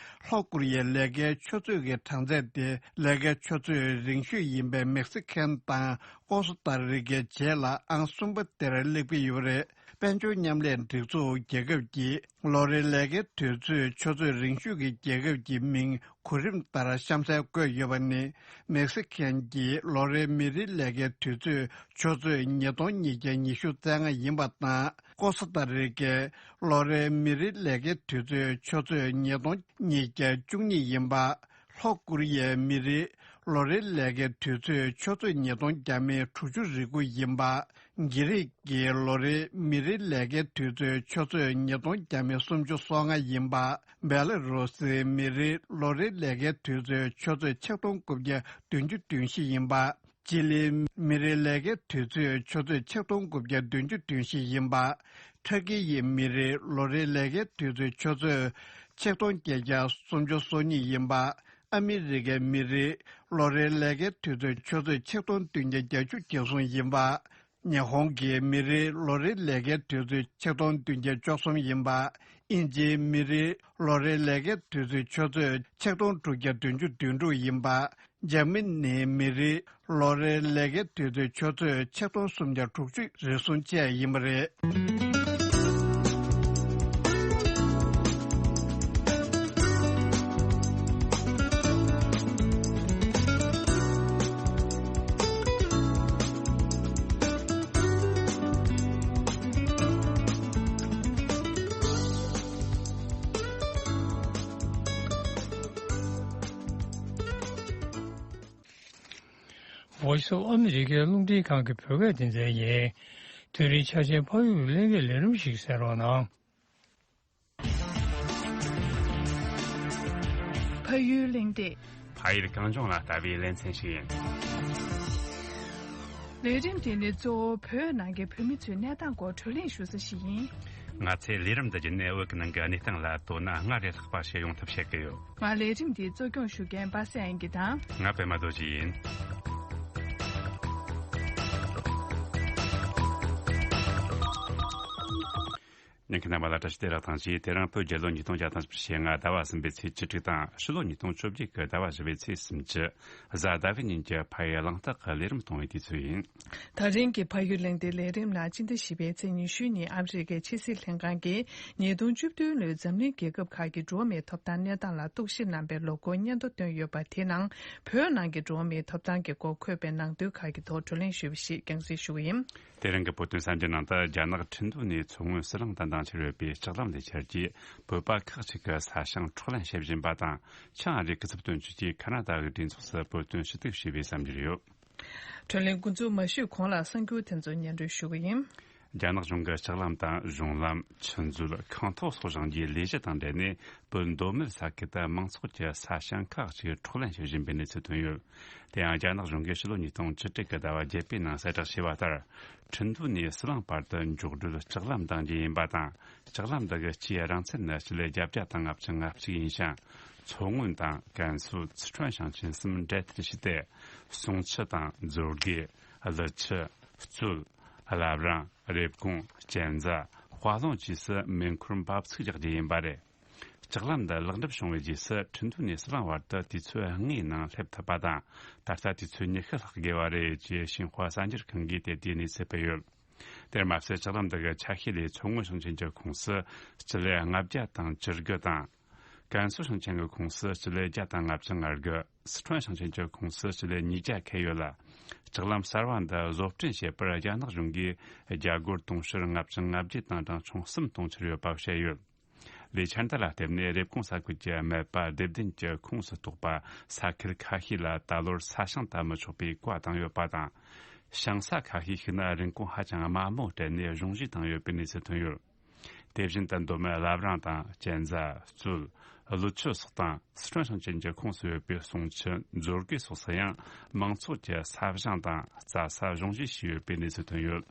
ལྷོ་ཀོ་རི་ཡའི་ལས་ཀའི་ཆུ་ཚོད་ཀྱི་གྲངས་ཚད་དེ་ལས་ཀའི་ཆུ་ཚོད་རིང་ཤོས་ཡིན་པའི་མེག་སི་ཁན་དང་ཀོ་སི་ཏཱ་རི་ཀའི་རྗེས་ལ་ཨང་གསུམ་པ་དེར་སླེབས་ཀྱི་ཡོད་པ་རེད། དཔལ་འབྱོར་མཉམ་ལས་སྒྲིག་འཛུགས་རྒྱལ་ཁབ་ཀྱིས་ལོ་རེའི་ལས་ཀའི་དུས་ཚོད་ཆུ་ཚོད་རིང་ཤོས་ཀྱི་རྒྱལ་ཁབ་ཀྱི་མིང་གོ་རིམ་ལྟར་གཤམ་གསལ་བཀོད་ཡོད་པ་ནི། མེག་སི་ཁན་གྱིས་ལོ་རེའི་མི་རེའི་ལས་ཀའི་དུས་ཚོད་ཆུ་ཚོད་ཉིས་སྟོང་ཉིས་བརྒྱ་ཉི་ཤུ་རྩ་ལྔ་ཡིན་པ་དང་། ཀོ་སི་ཏཱ་རི་ཀས་ལོ་རེའི་མི་རེའི་ལས་ཀའི་དུས་ཚོད་ཆུ་ཚོད་ཉིས་སྟོང་ཉིས་བརྒྱ་བཅུ་གཉིས་ཡིན་པ། ལྷོ་ཀོ་རི་ཡའི་མི་རེའི་ལོ་རེའི་ལས་ཀའི་དུས་ཚོད་ཆུ་ཚོད་ཉིས་སྟོང་བརྒྱ་མེད་དྲུག་ཅུ་རེ་དགུ་ཡིན་པ། གྷི་རིག་གི་ལོ་རེའི་མི་རེའི་ལས་ཀའི་དུས་ཚོད་ཆུ་ཚོད་ཉིས་སྟོང་བརྒྱ་མེད་སུམ་ཅུ་སོ་ལྔ་ཡིན་པ། བེ་ལ་རུ་སིའི་མི་རེའི་ལོ་རེའི་ལས་ཀའི་དུས་ཚོད་ཆུ་ཚོད་ཆིག་སྟོང་དགུ་བརྒྱ་བདུན་ཅུ་དོན་བཞི་ཡིན་པ། ཅི་ལིའི་མི་རེའི་ལས་ཀའི་དུས་ཚོད་ཆུ་ཚོད་ཆིག་སྟོང་དགུ་བརྒྱ་བདུན་ཅུ་དོན་བཞི་ཡིན་པ། ཁྲ་ཀི་ཡི་མི་རེའི་ལོ་རེའི་ལས་ཀའི་དུས་ཚོད་ཆུ་ཚོད་ཆིག་སྟོང་བརྒྱད་བརྒྱ་སུམ་ཅུ་སོ་གཉིས་ཡིན་པ། ཨ་མི་རི་ཀའི་མི་རེའི་ལོ་རེའི་ལས་ཀའི་དུས་ཚོད་ཆུ་ཚོད་ཆིག་སྟོང་བདུན་བརྒྱ་བརྒྱད་ཅུ་གྱ་གསུམ་ཡིན་པ། ཉི་ཧོང་གི་མི་རེའི་ལོ་རེའི་ལས་ཀའི་དུས་ཚོད་ཆིག་སྟོང་བདུན་བརྒྱ་བཅུ་གསུམ་ཡིན་པ། དབྱིན་ཇིའི་མི་རེའི་ལོ་རེའི་ལས་ཀའི་དུས་ཚོད་ཆུ་ཚོད་ཆིག་སྟོང་དྲུག་བརྒྱ་བདུན་ཅུ་དོན་དྲུག་ཡིན་པ། འཇར་མ་ནིའི་མི་རེའི་ལོ་རེའི་ལས་ཀའི་དུས་ཚོད་ཆུ་ཚོད་ཆིག་སྟོང་སུམ་བརྒྱ་དྲུག་ཅུ་རེ་ཟུང་བཅས་ཡིན་པ་རེད། Voice of America རླུང་འཕྲིན་ཁང་གི་བོད་སྐད་སྡེ་ཚན་ཡིན། དེ་རིང་ཆ་ཆེན་ཕ་ཡུལ་གླེང་སྟེགས་ལས་རིམ་ཞིག་གསན་རོགས་གནང་། ཕ་ཡུལ་གླེང་སྟེགས། ཕ་ཡུལ་གངས་ལྗོངས་ལ་ལྟ་བའི་ལེ་ཚན་ཞིག་ཡིན། ལས་རིམ་དེ་ནི་གཙོ་བོ་བོད་ནང་གི་བོད་མི་ཚོའི་གནས་སྟངས་སྐོར་བགྲོ་གླེང་ཞུ་ས་ཞིག་ཡིན། ང་ཚོས་ལས་རིམ་འདི་བརྒྱུད་ནས་བོད་ཀྱི་ནང་གི་གནས་སྟངས་ལ་དོ་སྣང་སྔར་ལས་ལྷག་པ་བྱེད་ཡོང་ཐབས་བྱེད་ཀྱི་ཡོད། ང་ལས་རིམ་འདི་གཙོ་སྐྱོང་ཞུ་མཁན་པ་སངས་དབྱངས་སྐྱིད་དང་། ང་པད་མ་རྡོ་རྗེ་ཡིན། ཉན་མཁན་རྣམ་པ་ལ་བཀྲ་ཤིས་བདེ་ལེགས་དང་བཅས། དེ་རིང་བོད་རྒྱལ་ལོ་ཉིས་སྟོང་བརྒྱ་དང་བཞི་བཅུ་ཞེ་ལྔ་ཟླ་བ་གསུམ་པའི་ཚེས་བཅུ་དྲུག་དང་། ཕྱི་ལོ་ཉིས་སྟོང་བཅོ་བརྒྱད་ཀྱི་ཟླ་བ་བཞི་པའི་ཚེས་སུམ་ཅུ། གཟའ་ཟླ་བའི་ཉིན་གྱི་ཕ་ཡུལ་གླེང་སྟེགས་ཀྱི་ལས་རིམ་གཏོང་བའི་དུས་ཚོད་ཡིན། ད་རིང་གི་ཕ་ཡུལ་གླེང་སྟེགས་ལས་རིམ་ནང་སྤྱི་ཟླ་བཞི་པའི་ཚེས་ཉི་ཤུ་ཉིན་ཨ་མི་རི་ཀའི་ཕྱི་སྲིད་ལྷན་ཁང་གིས་ཉིས་སྟོང་བཅུ་བདུན་ལོའི་འཛམ་གླིང་རྒྱལ་ཁབ་ཁག་གི་འགྲོ་བ་མིའི་ཐོབ་ཐང་གནས་སྟངས་ལ་རྟོག་ཞིབ་གནང་པའི་ལོ་འཁོར་སྙན་ཐོ་བཏོན་ཡོད་པ་དེའི་ནང་བོད་ནང་གི་འགྲོ་བ་མིའི་ཐོབ་ཐང་གི་སྐོར་འཁོད་པའི་ནང་དོན་ཁག་གི་ཐོག་བགྲོ་གླེང་ཞུས་པ་ཞིག་རྒྱང་སྲིང་ཞུ་གི་ཡིན། དེ་རིང་གི་བོད་དོན་གསར་འགྱུར་ནང་དུ། རྒྱ་ནག་ཁྲིན་ཏུའུ་ནས་མཚོ་སྔོན་ཟི་ལིང་དུ་འདང་ཆེར་ཡོད་པའི་ལྕགས་ལམ་ལས་འཆར་གྱིས་བོད་པ་ཁག་ཅིག་གི་ས་ཞིང་འཕྲོག་ལེན་བྱེད་བཞིན་པ་དང་། ཆང་རིགས་ཀྱི་ཚབ་དོན་ཅུས་ཀྱིས་ཁ་ན་ཌ་གི་གྲོས་ཚོགས་སུ་བོད་དོན་ཞུ་གཏུག་བྱས་པའི་བསམ་འཆར་ཡོད། བགྲོ་གླེང་འགོ་འཛུགས་མ་ཞུས་གོང་ལ་གསར་འགྱུར་དེ་ཚོ་སྙན་སྒྲོན་ཞུ་གི་ཡིན། རྒྱ་ནག་གཞུང་གིས་ལྕགས་ལམ་དང་གཞུང་ལམ། ཆུ་མཛོད། ཁང་ཐོག་སོགས་བཞེངས་རྒྱུའི་ལས་གཞི་དང་འབྲེལ་ནས། བོད་མདོ་སྨད་ས་ཁུལ་དུ་མང་ཚོགས་ཀྱི་ས་ཞིང་ཁག་ཅིག་འཕྲོག་ལེན་བྱེད་བཞིན་པའི་གནས་ཚུལ་ཐོན་ཡོད། དེ་ཡང་རྒྱ་ནག་གཞུང་གིས་ཕྱི་ལོ་ཉིས་སྟོང་བཅུ་དྲུག་གི་ཟླ་བ་བརྒྱད་པའི་ནང་གསལ་བསྒྲགས་བྱས་པ་ལྟར། ཁྲིན་ཏུའུ་ནས་ཟི་ལིང་བར་དུ་མགྱོགས་འགྲུལ་ལྕགས་ལམ་འདང་རྒྱུ་ཡིན་པ་དང་། ལྕགས་ལམ་འདི་གི་སྤྱིའི་རིང་ཚད་ནི་སྤྱི་ལེ་བརྒྱད་བརྒྱ་དང་ལྔ་བཅུ་ང་གཅིག་ཡིན་ཞིང་། མཚོ་སྔོན་དང་ཀན་སུའུ། སི་ཁྲོན་ཞིང་ཆེན་གསུམ་འབྲེལ་མཐུད་བྱས་ཏེ། ཟུང་ཆུ་དང་མཛོད་དགེ། ཀླུ་ཆུ། གཙོད། བླ་བྲང་། རེབ་གོང་། གཅན་ཚ། དཔའ་ལུང་བཅས་སུ་མེ་འཁོར་འབབ་ཚུགས་རྒྱག་རྒྱུ་ཡིན་པ་རེད། ལྕགས་ལམ་འདི་ལེགས་འགྲུབ་བྱུང་བའི་རྗེས་སུ། ཁྲིན་ཏུའུ་ནས་ཟི་ལིང་བར་དུ་དུས་ཚོད་ལྔའི་ནང་སླེབས་ཐུབ་པ་དང་། ད་ལྟ་དུས་ཚོད་ཉི་ཤུ་ལྷག་དགོས་པ་རེད་ཅེས་ཤིན་ཧྭ་གསར་འགྱུར་ཁང་གིས་དེ་དུས་གནས་ཚུལ་སྤེལ་ཡོད། དེར་མ་ཟད། ལྕགས་ལམ་འདི་གི་ཆ་ཤས་ལས་མཚོ་སྔོན་ཞིང་ཆེན་གྱི་ཁོངས་སུ་སྤྱི་ལེ་ལྔ་བརྒྱ་དང་བཅུ་དགུ་དང་། ཀན་སུའུ་ཞིང་ཆེན་གྱི་ཁོངས་སུ་སྤྱི་ལེ་བརྒྱ་དང་ལྔ་བཅུ་ང་དགུ། སི་ཁྲོན་ཞིང་ཆེན་གྱི་ཁོངས་སུ་སྤྱི་ལེ་ཉིས་བརྒྱ་ཁེལ་ཡོད་ལ། ལྕགས་ལམ་གསར་བ་འདི་བཟོ་སྐྲུན་བྱེད་པར་རྒྱ་ནག་གཞུང་གིས་རྒྱ་སྒོར་དུང་ཕྱུར་ལྔ་བཅུ་ང་བརྒྱད་དང་གྲངས་ཆུང་གསུམ་གཏོང་འཆར་ཡོད་པ་བཤད་ཡོད། ལས་འཆར་འདི་ལ་བརྟེན་ནས། རེབ་གོང་ས་ཁུལ་གྱི་སྨད་པ་སྡེ་བདུན་གྱི་ཁོངས་སུ་གཏོགས་པ་ས་ཁུལ་ཁ་ཤས་ལ་ད་ལོར་ས་ཞིང་བཏབ་མི་ཆོག་པའི་བཀའ་བཏང་ཡོད་པ་དང་། ཞིང་ས་ཁ་ཤས་ཤིག་ནི་རིན་གོང་ཧ་ཅང་དམའ་མོ་སྤྲད་ནས་གཞུང་བཞེས་བཏང་ཡོད་པའི་གནས་ཚུལ་ཐོན་ཡོད། དེ་བཞིན་དུ། མདོ་སྨད་བླ་བྲང་དང་། གཅན་ཚ། གཙོད། ཀླུ་ཆུ་སོགས་དང་། སི་ཁྲོན་ཞིང་ཆེན་གྱི་ཁོངས་སུ་ཡོད་པའི་ཟུང་ཆུ། མཛོད་དགེ་སོགས་སུ་ཡང་། མང་ཚོགས་ཀྱི་ས་ཞིང་དང་རྩྭ་ས་གཞུང་བཞེས་བྱས་ཡོད་པའི་གནས་ཚུལ་ཐོན་ཡོད།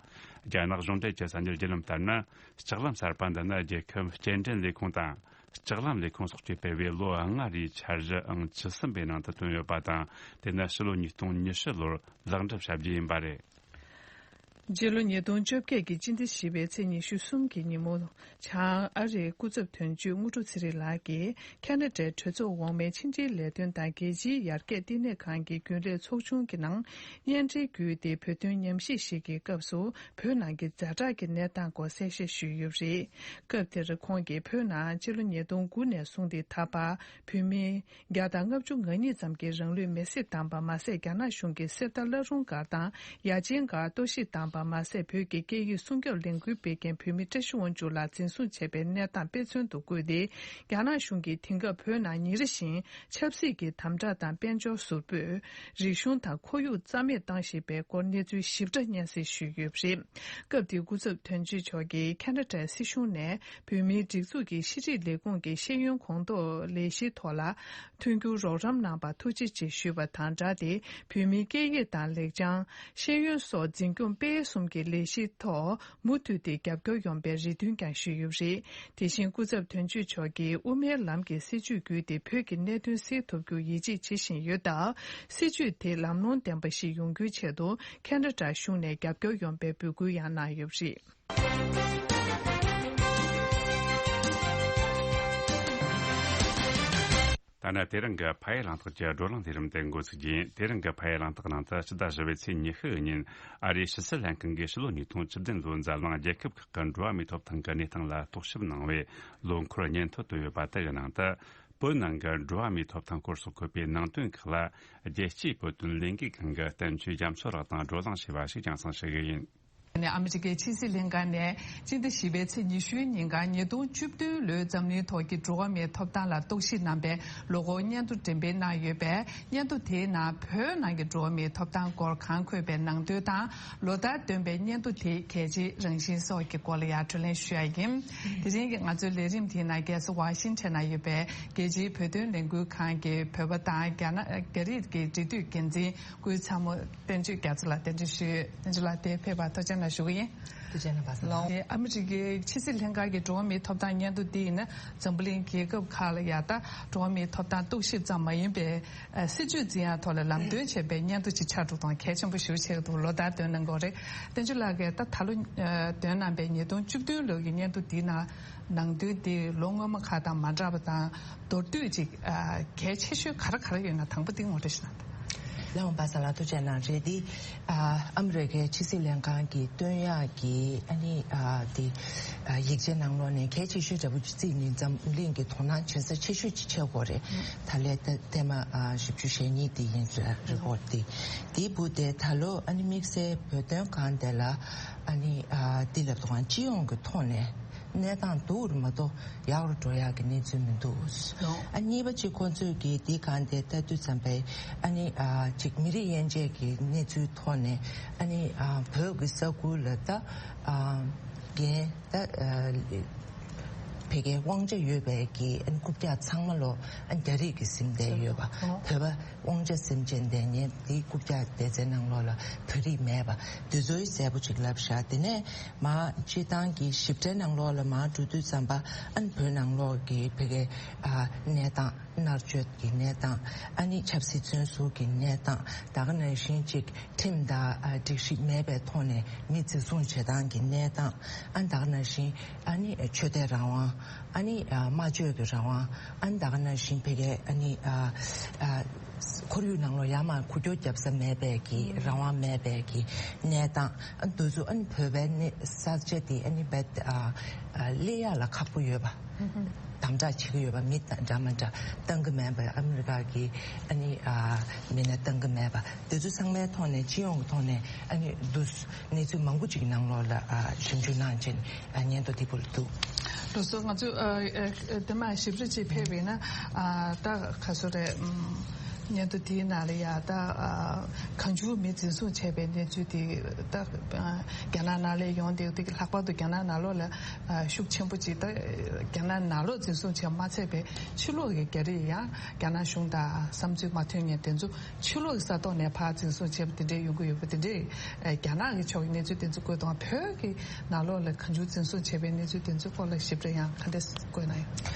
རྒྱ་ནག་གཞུང་འབྲེལ་གྱི་གསར་འགྱུར་བརྒྱུད་ལམ་ལྟར་ན། ལྕགས་ལམ་གསར་པ་འདི་ནི་རྒྱལ་ཁབ་སྐྱེལ་འདྲེན་ལས་ཁུངས་དང་། ལྕགས་ལམ་ལས་ཁུངས་སོགས་ཀྱིས་སྤེལ་བའི་ལོ་ལྔ་རེའི་འཆར་གཞི་ཨང་བཅུ་གསུམ་པའི་ནང་དུ་བཏོན་ཡོད་པ་དང་། དེ་ནི་ཕྱི་ལོ་ཉིས་སྟོང་ཉི་ཤུ་ལོར་ལེགས་འགྲུབ་བྱ་རྒྱུ་ཡིན་པ་རེད། སྤྱི་ལོ་ཉིས་སྟོང་བཅོ་བརྒྱད་ཀྱི་སྤྱི་ཟླ་བཞི་པའི་ཚེས་ཉི་ཤུ་གསུམ་གྱི་ཉིན་མོ། བྱང་ཨ་རིའི་སྐུ་ཚབ་དོན་གཅོད་དངོས་གྲུབ་ཚེ་རིང་ལགས་ཀྱིས། ཁ་ན་ཌའི་གྲོས་ཚོགས་འོག་མའི་ཕྱི་འབྲེལ་ལས་དོན་དང་རྒྱལ་སྤྱིའི་ཡར་རྒྱས་ལྟེ་གནས་ཁང་གི་རྒྱུན་ལས་ཚོགས་ཆུང་གི་ནང་། བརྙན་འཕྲིན་བརྒྱུད་དེ་བོད་དོན་ཉམས་ཞིབ་ཞིག་གི་སྐབས་སུ། བོད་ནང་གི་ཛ་དྲག་གི་གནས་སྟངས་སྐོར་གསལ་བཤད་ཞུས་ཡོད་པ་རེད། སྐབས་དེར་ཁོང་གིས། བོད་ནང་སྤྱི་ལོ་ཉིས་སྟོང་དགུ་ནས་བཟུང་སྟེ་ད་བར། བོད་མི་བརྒྱ་དང་ལྔ་བཅུ་ང་གཉིས་ཙམ་གྱིས་རང་ལུས་མེར་སྲེག་བཏང་པ་མ་ཟད། རྒྱ་ནག་གཞུང་གིས་གསེར་རྟ་བླ་རུང་སྒར་དང་ཡ་ཆེན་སྒར་གཏོར་བཤིག་བཏང་པ་མ་ཟད། བོད་ཀྱི་སྐད་ཡིག་སྲུང་སྐྱོབ་ལས་འགུལ་སྤེལ་མཁན་བོད་མི་བཀྲ་ཤིས་དབང་ཕྱུག་ལགས་འཛིན་བཟུང་བྱས་པའི་གནས་སྟངས་དཔེ་མཚོན་དུ་བཀོད་དེ། རྒྱ་ནག་གཞུང་གིས་དེང་སྐབས་བོད་ནང་ཉིན་རེ་བཞིན་ཆབ་སྲིད་ཀྱི་དམ་དྲག་དང་དཔལ་འབྱོར་ཟུར་འབུད། རིག་གཞུང་དང་ཁོར་ཡུག་རྩ་མེད་བཏང་བཞིན་པའི་སྐོར་གནས་ཚུལ་ཞིབ་ཕྲ་སྙན་སེང་ཞུས་ཡོད་པ་རེད། སྐབས་དེར་སྐུ་ཚབ་དོན་གཅོད་མཆོག་གིས་ཁ་ན་ཌའི་སྲིད་གཞུང་ནས། བོད་མིའི་སྒྲིག་འཛུགས་ཀྱི་ཤེས་རིག་ལས་ཁུངས་ཀྱི་ཤེས་ཡོན་གོང་ཐོག་ལས་གཞིའི་ཐོག་ལ་མཐུན་འགྱུར་རོགས་རམ་གནང་བར་ཐུགས་རྗེ་ཆེ་ཞུས་པ་དང་སྦྲགས་ཏེ། བོད་མིའི་སྐད་ཡིག་དང་ལེགས་བྱང་། ཤེས་ཡོན་སོགས་འཛིན་སྐྱོང་སྤེལ་གསུམ་གྱི་ལས་གཞིའི་ཐོག་མུ་མཐུད་དེ་རྒྱབ་སྐྱོར་ཡོང་བའི་རེ་འདུན་ཀྱང་ཞུས་ཡོད་པ་རེད། དེ་བཞིན་སྐུ་ཚབ་དོན་གཅོད་མཆོག་གིས་དབུ་མའི་ལམ་གྱི་སྲིད་བྱུས་བརྒྱུད་དེ་བོད་ཀྱི་གནད་དོན་སེལ་ཐུབ་རྒྱུར་ཡིད་ཆེས་བྱེད་བཞིན་ཡོད་སྟབས། སྲིད་བྱུས་དེ་ལམ་ལྷོང་ལྡན་པ་ཞིག་ཡོང་རྒྱུའི་ཆེད་དུ་ཁ་ན་ཌ་གཞུང་ནས་རྒྱབ་སྐྱོར་ཡོང་བའི་འབོད་སྐུལ་ཡང་གནང་ཡོད་པ་རེད། ད་ནི་དེ་རིང་གི་ཕ་ཡུལ་གླེང་སྟེགས་ཀྱི་བགྲོ་གླེང་ལས་རིམ་དེ་འགོ་ཚུགས་རྒྱུ་ཡིན། དེ་རིང་གི་ཕ་ཡུལ་གླེང་སྟེགས་ནང་དུ་སྤྱི་ཟླ་བཞི་པའི་ཚེས་ཉི་ཤུ་ཉིན་ཨ་རིའི་ཕྱི་སྲིད་ལྷན་ཁང་གིས་ཕྱི་ལོ་ཉིས་སྟོང་བཅུ་བདུན་ལོའི་འཛམ་གླིང་རྒྱལ་ཁབ་ཁག་གི་འགྲོ་བ་མིའི་ཐོབ་ཐང་གི་གནས་སྟངས་ལ་རྟོག་ཞིབ་གནང་བའི་ལོ་འཁོར་སྙན་ཐོ་བཏོན་ཡོད་པ་དེ་ཡི་ནང་དུ། བོད་ནང་གི་འགྲོ་བ་མིའི་ཐོབ་ཐང་སྐོར་སོགས་འཁོད་པའི་ནང་དོན་ཁག་ལ། རྒྱལ་སྤྱིའི་བོད་དོན་ལས་འགུལ་ཁང་གི་བསྟན་ཆོས་རྒྱ་མཚོ་ལགས་དང་བགྲོ་གླེང་བྱས་པ་ཞིག་རྒྱང་སྲིང་ཞུ་གི་ཡིན། ནས་ཨ་མི་རི་ཀའི་ཕྱི་སྲིད་ལྷན་ཁང་ནས་སྤྱི་ཟླ་བཞི་པའི་ཚེས་ཉི་ཤུའི་ཉིན་གང་ཉིས་སྟོང་བཅུ་བདུན་ལོའི་འཛམ་གླིང་ཐོག་གི་འགྲོ་བ་མིའི་ཐོབ་ཐང་ལ་རྟོག་ཞིབ་གནང་པའི་ལོ་འཁོར་སྙན་ཐོ་འགྲེམས་སྤེལ་གནང་ཡོད་པས། སྙན་ཐོ་དེའི་ནང་བོད་ནང་གི་འགྲོ་བ་མིའི་ཐོབ་ཐང་སྐོར་གང་འཁོད་པའི་ནང་དོན་དང་། ལོ་ལྟར་འདོན་པའི་སྙན་ཐོ་དེའི་གལ་ཆེའི་རང་བཞིན་སོགས་ཀྱི་སྐོར་ལ་ཡང་བགྲོ་གླེང་ཞུ་ཡ་ཡིན། དེ་རིང་གི་ང་ཚོའི་ལས་རིམ་དེའི་ནང་རྒྱལ་ས་ཝ་ཤིང་ཊོན་ན་ཡོད་པའི་རྒྱལ་སྤྱིའི་བོད་དོན་ལས་འགུལ་ཁང་གི་བོད་པ་དང་རྒྱ་ནག་རྒྱ་རིགས་ཀྱི་འབྲེལ་མཐུད་འགན་འཛིན། སྐུའི་ཚ་མོ་བསྟན་ཆོས་རྒྱ་མཚོ་ལགས་གདན་འདྲེན་ཞུས་ཡོད། བསྟན་ཆོས་ལགས་དེ་ཕེབས་པར་ཐུགས་རྗེ་གནང་ཞུ་གི་ཡིན། ཐུགས་རྗེ་གནང་བ་ལགས། ཨ་མི་རི་ཀའི་ཕྱི་སྲིད་ལྷན་ཁང་གི་འགྲོ་བ་མིའི་ཐོབ་ཐང་སྙན་ཐོ་འདི་ཡིན་ན་འཛམ་བུ་གླིང་རྒྱལ་ཁབ་ཁག་ལ་ཡང་ད་འགྲོ་བ་མིའི་ཐོབ་ཐང་རྟོག་ཞིབ་ཙམ་མ་ཡིན་པའི་སྲིད་བྱུས་འཛིན་ཡག་ཐོག་ལ་ལམ་སྟོན་བྱས་པའི་སྙན་ཐོ་ཅིག་ཆགས་འགྲོ་དང་གལ་ཆེན་པོ་ཞེ་པོ་ཆགས་འདུག་ལོ་ལྟར་འདོན་གནང་གི་ཡོད་རེད། བསྟན་ཆོས་ལགས་ཀྱིས་ད་ད་ལོ་འདོན་གནང་པའི་ཉིས་སྟོང་བཅུ་བདུན་ལོ་གི་སྙན་ཐོ་འདིའི་ནང་ནང་དོན་འདི་ལོ་སྔོན་མ་ཁག་དང་མ་འདྲ་བ་དང་མདོར་བསྡུས་ཅིག་གལ་ཆེ་ཤོས་ག་རེ་ག་རེ་ཡོད་ན་དང་པོ་འདི་ངོ་སྤྲོད་ཞུ་གནང་དང་། ལགས་འོང་པ་ས་ལགས་ཐུགས་རྗེ་གནང་། རེད་འདི། ཨ་མི་རི་ཀའི་ཕྱི་སྲིད་ལྷན་ཁང་གིས་བཏོན་ཡག་གི་ཨ་ནི་ཨ་འདི་ཨ་ཡིག་ཆའི་ནང་ལོགས་ནས་གལ་ཆེ་ཤོས་འདྲ་པོ་ཅིག་བརྩིས་ནས་འཛམ་གླིང་གི་དོ་སྣང་བྱེད་ས་ཆེ་ཤོས་ཅིག་ཆགས་ཀྱི་ཡོད་རེད། ད་ལན་ཐེངས་མ་ཨ་བཞི་བཅུ་ཞེ་གཉིས་འདི་ཡིན་རེད། རི་པོར་ཊི་འདི། འདིའི་སྦུག་དེ་ད་ལོ་ཨ་ནི་དམིགས་བསལ་བོད་དོན་སྒང་དེ་ལ་ཨ་ནི་ཨ་འདི་ལབ་དུས་སྤྱི་ཡོངས་ཀྱི་ཐོག་ནས། གནས་སྟངས་སྡུག་རུ་མ་གཏོགས་ཡག་རུ་འགྲོ་ཡག་གི་གནས་ཚུལ་མི་འདུག་ཨ་གཉིས་པ་གཅིག་ཁོང་ཚོས་ཀྱིས་འདི་གང་དེ་ལྟ་དུས་ཙམ་པའི་ཨ་ནི་ཨ་གཅིག་མི་རིགས་དབྱེ་འབྱེད་ཀྱི་གནས་ཚུལ་ཐོག་ནས་ཨ་ནི་ཨ་བོད་ཀྱི་ས་ཁུལ་ལ་ད་ཨ་རྒན་ད་ཨ་བོད་ཀྱི་དབང་ཆ་ཡོད་པའི་གི་ཨ་ནི་རྐུབ་བཀྱག་ཚང་མ་ལོ་ཨ་ནི་རྒྱ་རིགས་ཀྱིས་ཟིན་བསྡད་ཡོད་པ། བོད་པ་དབང་ཆ་ཟིན་བྱས་བསྡད་མཁན་དེའི་རྐུབ་བཀྱག་སྡེ་ཚན་ནང་ལོགས་ལ་བོད་རིགས་མེད་པ་དེ་ཚོའི་གསལ་པོ་ཅིག་ལབ་བཞག་དེ་ནས་མ་སྤྱི་བཏང་གི་ཞིབ་ཕྲའི་ནང་ལོགས་ལ་མ་འགྲོ་དུས་ཙམ་པ་ཨ་ནི་བོད་ནང་ལོགས་ཀྱི་བོད་ཀྱི་ཨ་གནས་སྟངས། མནར་གཅོད་ཀྱི་གནས་སྟངས། ཨ་ནི་ཆབ་སྲིད་བཙོན་ཟུར་གྱི་གནས་སྟངས། ད་ག་ནང་བཞིན་ཅིག་ཁྲིམས་དང་ཨ་སྒྲིག་གཞི་མེད་པའི་ཐོག་ནས་མི་འཛིན་བཟུང་བྱེད་སྟངས་ཀྱི་གནས་སྟངས། ཨ་ནི་ད་ག་ནང་བཞིན་ཨ་ནི་ཆོས་དད་རང་དབང་། ཨ་ནི་ཨ་སྨྲ་བརྗོད་ཀྱི་རང་དབང་། ཨ་ནི་ད་ག་ནང་བཞིན་བོད་ཀྱི་ཨ་ནི་ཨ་ཨ་ཁོར་ཡུག་ནང་ལོགས་ཡར་མར་འགུལ་སྐྱོད་རྒྱབ་ས་མེད་པའི་གི་རང་དབང་མེད་པའི་གི་གནས་སྟངས། ཨ་འདི་ཚོ་ཨ་ནི་བོད་པའི་གནས་ས་ཆ་དེ་ཨ་ནི་བད་ཨ་ཨ་སླེབས་ཡག་ལ་ཁག་པོ་ཡོད་པ། དམ་དྲག་བྱེད་ཀྱི་ཡོད་པ། མི་འདྲ་མི་འདྲ་བཏང་གི་མེད་པ། ཨ་མི་རི་ཀ་གི་ཨ་ནི་ཨ་མི་སྣ་བཏང་གི་མེད་པ། དེ་ཚོ་ཚང་མའི་ཐོག་ནས་སྤྱི་ཡོངས་ཀྱི་ཐོག་ནས་ཨ་ནི་འདུག་གནས་ཚུལ་མང་པོ་ཅིག་ནང་ལོགས་ལ་ཨ་ཞིབ་འཇུག་གནང་བྱས་ཨ་སྙན་ཐོ་འདི་བུ་ལ་འདུག་ལགས་སོ། ང་ཚོས་ཨ་ཨ་དེ་མ་ཞིབ་ཕྲ་ཅིག་ཕེབས་པས་ན་ཨ་ད་ག་ཚོད་རེད། ཨམ། སྙན་ཐོ་དེའི་ནང་ལ་ཡ་ད་ཨ་གང་བྱུང་མི་འཛིན་བཟུང་བྱས་པའི་གནས་ཚུལ་དེ་ད་ཨ་རྒྱ་ནག་ནང་ལ་ཡོང་དེ་དེ་ལྷག་པར་དུ་རྒྱ་ནག་ནང་ལོགས་ལ་ཨ་ཤུགས་ཆེན་པོ་ཅིག་ད་རྒྱ་ནག་ནང་ལོགས་འཛིན་བཟུང་བྱས་མ་ཚད་པའི་ཕྱི་ལོགས་ཀྱི་རྒྱ་རིགས་ཡང་རྒྱ་ནག་གཞུང་དང་བསམ་ཚུལ་མ་མཐུན་མཁན་དེ་ཚོ་ཕྱི་ལོགས་ཀྱི་ས་ཐོག་ནས་ཕར་འཛིན་བཟུང་བྱས་པ་དེ་འདྲའི་ཡོང་གི་ཡོད་པ་དེ་འདྲའི་ཨ་རྒྱ་ནག་གི་ཕྱོགས་ཀྱི་གནས་ཚུལ་དེ་ཚོ་བཀོད་དང་བོད་ཀྱི་ནང་ལོགས་ལ་གང་བྱུང་འཛིན་བཟུང་བྱས་པའི་གནས་ཚུལ་དེ་ཚོའི་སྐོར་ལ་ཞིབ་ཕྲ་ཡང་ག་འདྲས་བཀོད་གནང་ཡོད།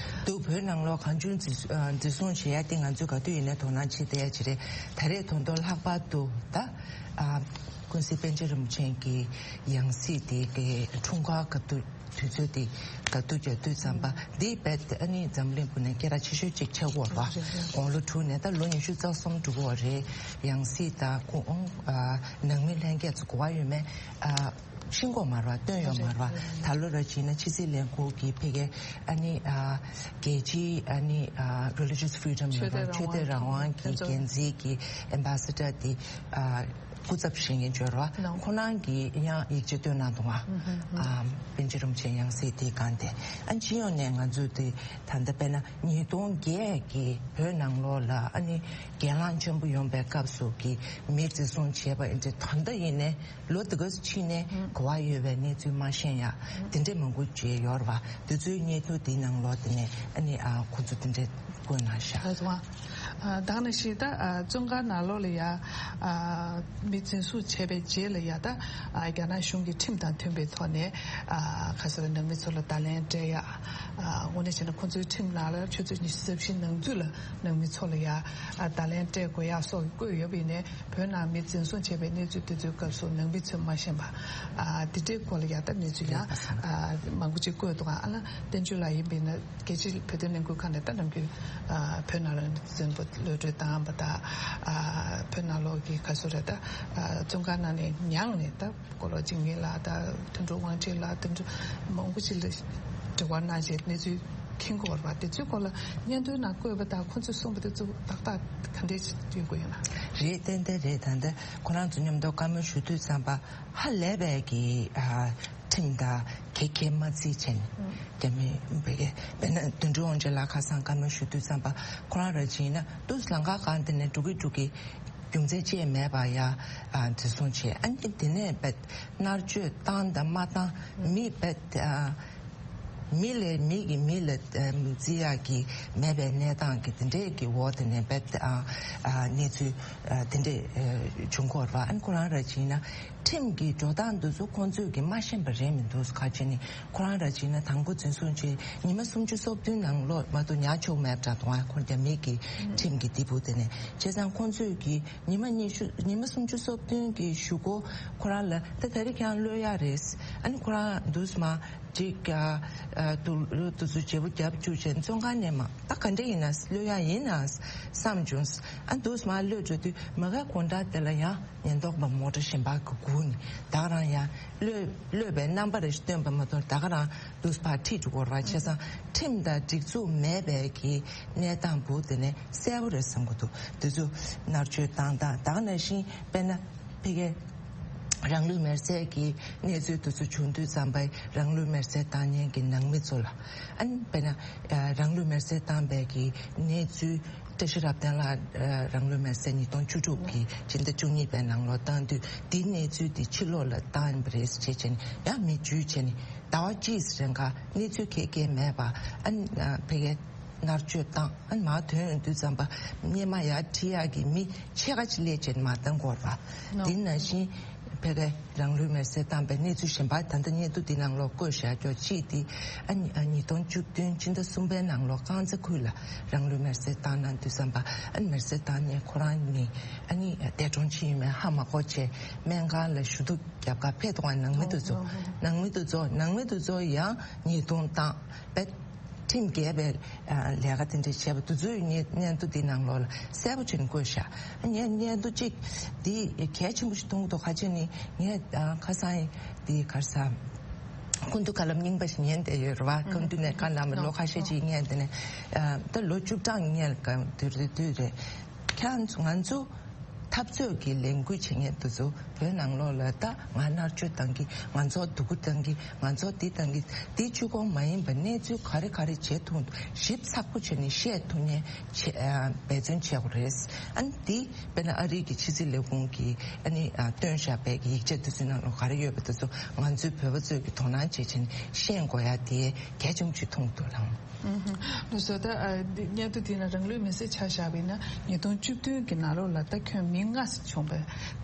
འདུག་བོད་ནང་ལོགས་གང་བྱུང་འཛིན་ཨ་འཛིན་བཟུང་བྱེད་ཡ་དེ་ང་ཚོས་ག་དུས་ཡིན་ནའི་དོ་སྣང་བྱེད་བསྡད་ཡ་ཅིག་རེད། ད་རེས་ད་དུང་ལྷག་པར་དུ་ད་ཨ་ཀུན་གཟིགས་པཎ་ཆེན་རིན་པོ་ཆེ་གི་ཡང་སྲིད་དེ་གི་འཁྲུངས་སྐར་སྐབས་དུས་དུས་ཚོད་དེ་ག་དུས་རྒྱག་དུས་ཙམ་པ་འདི་རྦད་དེ་ཨ་ནི་འཛམ་གླིང་ཁུལ་ནས་སྐད་གྲགས་ཆེ་ཤོས་ཅིག་ཆགས་ཡོད་རེད་པ། དགུང་ལོ་དྲུག་ནས་ད་ལོ་ཉི་ཤུ་རྩ་གསུམ་འགྲོ་གི་ཡོད་རེད། ཡང་སྲིད་ད་ཁོང་ཨ་ནང་མི་ལྷན་རྒྱས་ཚོ་གོ་བ་ཡོད་མེད་ཨ། ཤེས་ཀྱི་ཡོད་མ་རེད་པ། བཏོན་ཡོད་མ་རེད་པ། ད་ལོ་ར་བྱས་ན་ཕྱི་སྲིད་ལས་ཁུངས་ཀྱི་ཕ་གིའི་ཨ་ནི་ཨ་རྒྱལ་སྤྱིའི་ཨ་ནི་ཨ་religious freedom ཡོད་པ། ཆོས་དད་རང་དབང་གི་འགན་འཛིན་གྱི་ཨེམ་བྷ་སེ་ཌར་དེ་ཨ་སྐུ་ཚབ་བྱེད་མཁན་ཅིག་ཡོད་རེད་པ། ཁོ་རང་གིས་ཡང་ཡིག་ཆ་བཏོན་གནང་འདུག་ཨ། ཨ་པཎ་ཆེན་རིན་པོ་ཆེ་ཡང་སྲིད་དེ་སྒང་དེ་ཨ་སྤྱི་ཡོངས་ནས་ང་ཚོས་དེ་ད་ལྟ་དཔེར་ན་ཉིས་སྟོང་བརྒྱད་ཀྱི་བོད་ནང་ལོགས་ལ་ཨ་ནི་གྱེན་ལངས་ཆེན་པོ་ཡོང་པའི་སྐབས་སུ་གི་མི་འཛིན་བཟུང་བྱས་པ་ཡིན་དུས་ད་ལྟ་ཡིན་ནའི། ལོ་དེ་ག་ཚོད་ཕྱིན་ནས་གོ་བ་ཡོད་པའི་གནས་ཚུལ་མ་ཤེས་ཡ་དེ་འདྲས་མང་པོ་བྱས་ཡོད་རེད་པ། དེ་ཚོའི་སྙན་ཐོ་དེའི་ནང་ལོགས་དེ་ནས་ཨ་ནི་ཨ་ཁོ་ཚོ་དེ་འདྲས་བཀོད་གནང་ཤག་ད་དུང་ཨ་ད་ག་ནང་བཞིན་ད་ཨ་བཙོན་ཁང་ནང་ལོགས་ལ་ཡ་ཨ་མི་འཛིན་བཟུང་བྱས་པའི་རྗེས་ལ་ཡ་ད་ཨ་རྒྱ་ནག་གཞུང་གི་ཁྲིམས་དང་མཐུན་པའི་ཐོག་ནས་ཨ་ག་ཟེར་ནང་མི་ཚོ་ལ་བརྡ་ལན་སྤྲད་ཡ་ཨ་དངོས་གནས་བྱས་ན་ཁོ་ཚོའི་ཁྲིམས་ནང་ལ་ཆུ་ཚོད་ཉི་ཤུ་རྩ་བཞི་ནང་ཚུད་ལ་ནང་མི་ཚོ་ལ་ཡ་ཨ་བརྡ་ལན་སྤྲད་དགོས་ཡ་སོགས་བཀོད་ཡོད་པ་ཡིན་ནའི། བོད་ནང་མི་འཛིན་བཟུང་བྱས་པའི་གནས་ཚུལ་དེ་ཚོའི་སྐབས་སུ་ནང་མི་ཚོས་མ་ཤེས་པ། ཨ་དེ་འདྲའི་སྐོར་ལ་ཡང་ད་གནས་ཚུལ་ཡང་ཨ་མང་པོ་ཅིག་བཀོད་འདུག་ཨ་ལ་བསྟན་ཆོས་ལགས་ཡིན་པས་ན་རྒྱལ་སྤྱིའི་བོད་དོན་ལས་འགུལ་ཁང་ནས་ད་ནམ་རྒྱུན་ཨ་བོད་ནང་ལ་འཛིན་པ་གློད་གྲོལ་བཏང་བ་དང་ཨ་བོད་ནང་ལོགས་ཀྱི་ག་ཚོད་རེད་ད་ཨ་བཙོན་ཁང་ནང་ནས་མྱངས་ནས་ད་སྐོར་ལ་འཇིགས་མེད་ལགས་ད་དོན་གྲུབ་དབང་ཁྲིད་ལགས་དོན་གྲུབ་མང་པོ་ཅིག་ལ་འབྲེལ་བ་གནང་བྱས་གནས་ཚུལ། མཁྱེན་གྱི་ཡོད་རེད་པ། དེ་ཚོའི་སྐོར་ལ་སྙན་ཐོའི་ནང་བཀོད་པ་དང་ཁོ་ཚོས་གསུངས་པ་དེ་ཚོ་ཏག་ཏག་ག་འདྲས་ཡོང་གི་ཡོད་ན། རེད། ཏན་ཏན་རེད། ད་ལྟ་ཁོ་རང་ཚོ་མཉམ་དུ་བཀའ་མོལ་ཞུ་དུས་ཙམ་པ་ཧ་ལས་པའི་གི་ཨ་ཁྲིམས་དང་གད་ཁྱད་མ་བརྩིས་བྱས་ནས་རྒྱ་མི་བོད་ཀྱི་དཔེར་ན་དོན་གྲུབ་དབང་ཕྱུག་ལགས་ཁ་སང་བཀའ་མོལ་ཞུ་དུས་ཙམ་པ་ཁོ་རང་ར་བྱས་ན་དུས་ལམ་ཁ་སྒང་དེ་ནས་འགྲོ་གི་འགྲོ་གི་རྒྱུ་མཚན་ཅི་ཡང་མེད་པ་ཡ་ཨ་འཛིན་བཟུང་བྱས། ཨ་ནི་དེ་ནས་བད་མནར་གཅོད་བཏང་དང་མ་བཏང་མི་བད་ཨ། མི་ལས་མི་གི་མི་ལ་ཨམ་བརྩི་ཡག་གི་མེད་པའི་གནས་སྟངས་ཀྱི་དེ་འདྲས་ཀྱི་འོག་དེ་ནས་རྦད་དེ་ཨ་ཨ་གནས་ཚུལ་ཨ་དེ་འདྲས་ཨ་བྱུང་གི་ཡོད་རེད་པ། ཨ་ནི་ཁོ་རང་ར་བྱས་ན་ཁྲིམས་ཀྱི་འགྲོ་སྟངས་འདི་ཚོ་ཁོང་ཚོས་ཀྱི་མ་ཤེས་པ་རེད་མི་འདུག་ཁ་ཅིག་ནི་ཁོ་རང་ར་བྱས་ན་དང་པོ་འཛིན་བཟུང་བྱས་ཉི་མ་སུམ་ཅུ་སོ་བདུན་ནང་ལོགས་མ་གཏོགས་ཉར་ཆོག་མེད་པ་འདྲ་འདུག་ཨ་ཁོ་རྒྱ་མི་གི་ཁྲིམས་ཀྱི་དེ་བུ་དེ་ནས་བྱས་ཙང་ཁོང་ཚོས་ཀྱི་ཉི་མ་ཉི་ཤུ་ཉི་མ་སུམ་ཅུ་སོ་བདུན་གྱི་གཞུག་གུ་ཁོ་རང་ལ་ད་ད་རེས་ཁྱེད་རང་གློད་ཡག་རེད། ཨ་ནི་ཁོ་རང་འདུག་སེ་མ། ཅིག་ཨ་ཨ་དུ་དུ་ཚོ་བརྗེ་པོ་རྒྱབ་བཅུག་བྱས་བཙོན་ཁང་ནས་མ་ད་ག་འདྲ་ཡིན་ན་གློད་ཡག་ཡིན་ན་བསམ་བྱུང་། ཨ་འདུག་སེ་མ་གློད་འགྲོ་དུས་མ་ག་དགོང་དག་དེ་ལ་ཡང་ཉེན་རྟོག་པ་མོ་ཊ་གཞན་པ་གི་སྒུག་ནས་ད་ག་རང་ཡང་གློད་གློད་པའི་རྣམ་པ་རེ་ཞིག་སྟོན་པ་མ་གཏོགས་ད་ག་རང་འདུག་སེ་ཕར་ཁྲིད་འགྲོ་དགོས་རེད་པ། བྱས་ཙང་ཁྲིམས་དང་སྒྲིག་འཛུགས་མེད་པའི་གི་གནས་སྟངས་བུ་དེ་ནས་གསལ་པོ་རེད་བསམ་གི་འདུག་དེ་ཚོ་མནར་གཅོད་བཏང་སྟངས་ད་ག་ནང་བཞིན་དཔེར་ན་ཕ་གི། རང་ལུས་མེར་སྲེག་གི་གནས་ཚུལ་དེ་ཚོ་བྱུང་དུས་ཙམ་པ་རང་ལུས་མེར་སྲེག་བཏང་མཁན་གྱི་ནང་མི་ཚོ་ལ། ཨ་ནི་དཔེར་ན་རང་ལུས་མེར་སྲེག་བཏང་པའི་གི་གནས་ཚུལ་བཀྲ་ཤིས་རབ་བརྟན་ལགས་རང་ལུས་མེར་སྲེག་ཉིས་སྟོང་བཅུ་དྲུག་གི་སྤྱི་ཟླ་བཅུ་གཉིས་པའི་ནང་ལོགས་བཏང་དུས་འདིའི་གནས་ཚུལ་འདི་ཕྱི་ལོགས་ལ་བཏང་ཡིན་པ་རེད་ཅེས་བྱས་ནས་ཡང་མི་བརྒྱུད་བྱས་ནས་ཟླ་བ་གཅིག་རིང་ག་གནས་ཚུལ་ག་གེ་མེད་པ་ཨ་ནི་ཕ་གིའི་མནར་གཅོད་བཏང་ཨ་ནི་མར་ཐོན་ཡོང་དུས་ཙམ་པ་སྔོན་མ་ཡར་ཁྲིད་ཡག་གི་མི་ཕྱེད་ཀ་ཅིག་སླེབས་བྱས་ནས་མར་བཏང་དགོས་པ། དེ་ནང་བཞིན་ཕ་གིའི་རང་ལུས་མེར་སྲེག་བཏང་པའི་གནས་ཚུལ་གཞན་པ་ད་ལྟ་སྙན་ཐོ་འདི་ནང་ལོགས་བཀོད་བཞག་རྒྱུ་གཅིག་དེ་ཨ་ནི་ཉིས་སྟོང་བཅུ་བདུན་སྤྱི་ཟླ་གསུམ་པའི་ནང་ལོགས་རྐང་ཚ་ཁུལ་ལ་རང་ལུས་མེར་སྲེག་བཏང་གནང་དུས་ཙམ་པ་ཨ་ནི་མེར་སྲེག་བཏང་ནས་ཁོ་རང་ནི་ཨ་ནི་འདས་གྲོངས་ཕྱིན་ཡོད་མེད་ཧ་མ་གོ་བྱས་སྨན་ཁང་ལ་ཞུ་གཏུག་རྒྱབ་ཁ་ཕེབས་དུས་ནང་མི་དེ་ཚོ་ནང་མི་དེ་ཚོ་ནང་མི་དེ་ཚོ་ཡང་ཉེས་རྡུང་བཏང་བས་ཁྲིམས་འགལ་བའི་ལས་ཀ་དེ་འདྲ་བྱས་པ་དེ་ཚོའི་སྙན་སྙན་ཐོ་འདི་ནང་ལོགས་ལ་གསལ་པོ་བྱས་ནས་བཀོད་བཞག་ངས་སྙན་ཐོ་གཅིག་འདི་གལ་ཆེན་པོ་ཞིག་མཐོང་གི་འདུག་ཁ་ཆེ་ནི་ངས་ཁ་སང་འདི་གར་ས་ཀུན་ཏུ་བཀའ་སློབ་རྙིང་པ་ཞིག་ཉན་བསྡད་ཡོད་རེད་བ། ཀུན་ཏུ་ནས་བཀའ་སློབ་ལོ་ཁ་ཤས་ཅིག་ཉན་བསྡད་ནས་ད་ལོ་བཅུ་གྲངས་ཉན་ག་དུས་རེད་དུས་རེད། ཁྱེད་ང་ཚོ་འཐབ་རྩོད་ཀྱི་ལས་འགུལ་བྱེད་མཁན་དེ་ཚོ་བོད་ནང་ལོགས་ལ་ད་ང་མནར་གཅོད་བཏང་གི་ང་ཚོ་སྡུག་པོ་བཏང་གི་ང་ཚོ་འདི་བཏང་གི་འདི་གཅིག་པོ་མ་ཡིན་པ་གནས་ཚུལ་ག་རེ་ག་རེ་བྱེད་ཐུབ་ཞིབ་ཚགས་པོ་བྱས་ནས་བཤད་ཐུབ་མཁན་བྱེད་འབད་བརྩོན་བྱེད་དགོས་རེད། ཨ་ནི་འདི་དཔེར་ན་ཨ་རི་གི་ཕྱི་སྲིད་ལས་ཁུངས་ཀྱིས་ཨ་ནི་བཏོན་བཞག་པའི་ཡིག་ཆ་དེ་ཚོའི་ནང་ལོགས་ག་རེ་ཡོད་པ་དེ་ཚོ་ང་ཚོའི་བོད་པ་ཚོས་ཀྱི་དོ་སྣང་བྱེད་བྱས་ནས་ཤེས་དགོས་ཡ་དེ་གལ་ཆེན་པོ་ཞིག་མཐོང་གི་འདུག་ལགས། ལགས་སོ། ད་སྙན་ཐོ་དེ་ནང་རང་ལུས་མེར་སྲེག་ཆ་བཞག་པ་ཡིན་ན་ཉིས་སྟོང་བཅུ་བདུན་གྱི་ནང་ལོགས་ལ་ད་ཁྱོན་མི་ལྔ་བྱུང་བ་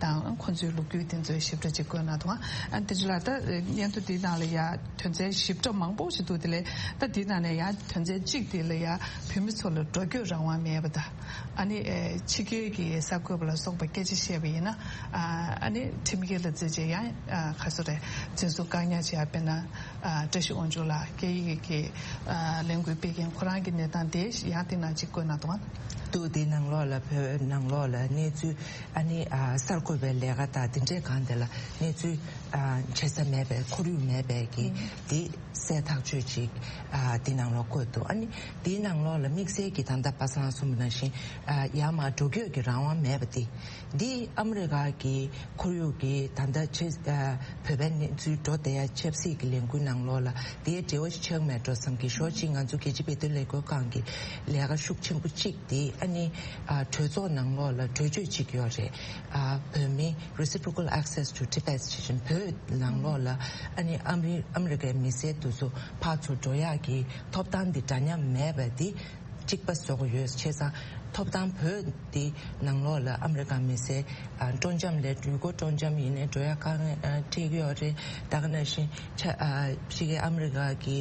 དང་ཁོང་ཚོའི་ལོ་རྒྱུས་དེ་ཚོའི་ཞིབ་ཕྲ་ཅིག་བཀོད་གནང་འདུག་ཨ་དེ་ཚོ་ལ་ད་སྙན་ཐོ་དེ་ནང་ལ་ཡ་དོན་ཚན་ཞིབ་ཕྲ་མང་པོ་ཞིག་འདུག་དེ་ལས་ད་དེ་ནང་ནས་ཡ་དོན་ཚན་གཅིག་དེ་ལ་ཡ་བོད་མི་ཚོ་ལ་འགྲོ་སྐྱོད་རང་དབང་མེད་པ་དང་ཨ་ནི་ཕྱི་རྒྱལ་གྱི་གསར་འགོད་པ་ལ་སོགས་པ་སྐད་ཆ་བཤད་པ་ཡིན་ན་ཨ་ནི་ཁྲིམས་འགལ་ལ་བརྩིས་བྱས་ཡང་ག་ཚོད་རེད་འཛིན་བཟུང་བཀག་ཉར་བྱས་ཡ་དཔེར་ན། བཀྲ་ཤིས་དབང་ཕྱུག་ལགས་སྐད་ཡིག་གི་ལས་འགུལ་སྤེལ་མཁན་ཁོ་རང་གི་གནས་སྟངས་དེ་ཡང་དེ་ནང་གཅིག་བཀོད་གནང་འདུག་ཨ། འདུག་དེ་ནང་ལོགས་ལ་བོད་ནང་ལོགས་ལ་གནས་ཚུལ་ཨ་ནི་གསར་འགོད་པའི་ལས་ཀ་དང་དེ་འདྲའི་སྒང་དེ་ལ་གནས་ཚུལ་བྱེད་ས་མེད་པའི་ཁོར་ཡུག་མེད་པའི་གི་དེ་གསལ་ཐག་ཆོད་ཅིག་དེ་ནང་ལོགས་བཀོད་འདུག་ཨ་ནི་དེའི་ནང་ལོགས་ལ་དམིགས་བསལ་གྱི་ད་ལྟ་པ་སངས་གསུངས་པ་ནང་བཞིན་ཡར་མར་འགྲོ་སྐྱོད་ཀྱི་རང་དབང་མེད་པ་དེ། འདི་ཨ་མི་རི་ཀ་གི་ཁོར་ཡུག་གི་ད་ལྟ་ཆེ་བོད་པའི་གནས་ཚུལ་འགྲོ་བསྡད་ཡ་ཆབ་སྲིད་ཀྱི་ལས་འགུལ་ནང་ལོགས་ལ་དེའི་འབྲེལ་བ་ཞིག་ཆགས་མེད་འགྲོ་བསམ་གི་ཞོར་གཅིག་ང་ཚོ་རྒྱལ་སྤྱིའི་བོད་དོན་ལས་འགུལ་ཁང་གི་ལས་ཀ་ཤུགས་ཆེན་པོ་གཅིག་དེ་ཨ་ནི་གྲོས་ཚོགས་ནང་ལོགས་ལ་གྲོས་ཆོད་གཅིག་ཡོད་རེད། བོད་མི་Reciprocal Access to Tibet ཞེས་བཞིན་བོད་ནང་ལོགས་ལ་ཨ་ནི་ཨ་མི་ཨ་མི་རི་ཀའི་མི་སེར་དེ་ཚོ་ཕར་ཚུར་འགྲོ་ཡག་གི་ཐོབ་ཐང་དེ་འདྲ་མཉམ་མེད་པ་དེ། གཅིག་པ་བཟོ་གི་ཡོད། བྱས་ཙང་ཐོབ་ཐང་བོད་འདི་ནང་ལོགས་ལ་ཨ་མི་རི་ཀ་མི་སེར་སྤྲོ་འཆམ་ལས་འགྲུལ་འཁོར་སྤྲོ་འཆམ་ཡིན་ནའི་འགྲོ་ཡ་དཀའ་ངལ་འཕྲད་ཀྱི་ཡོད་རེད། ད་ག་ནང་བཞིན་ཆ་ཕྱི་རྒྱལ་ཨ་མི་རི་ཀ་གི་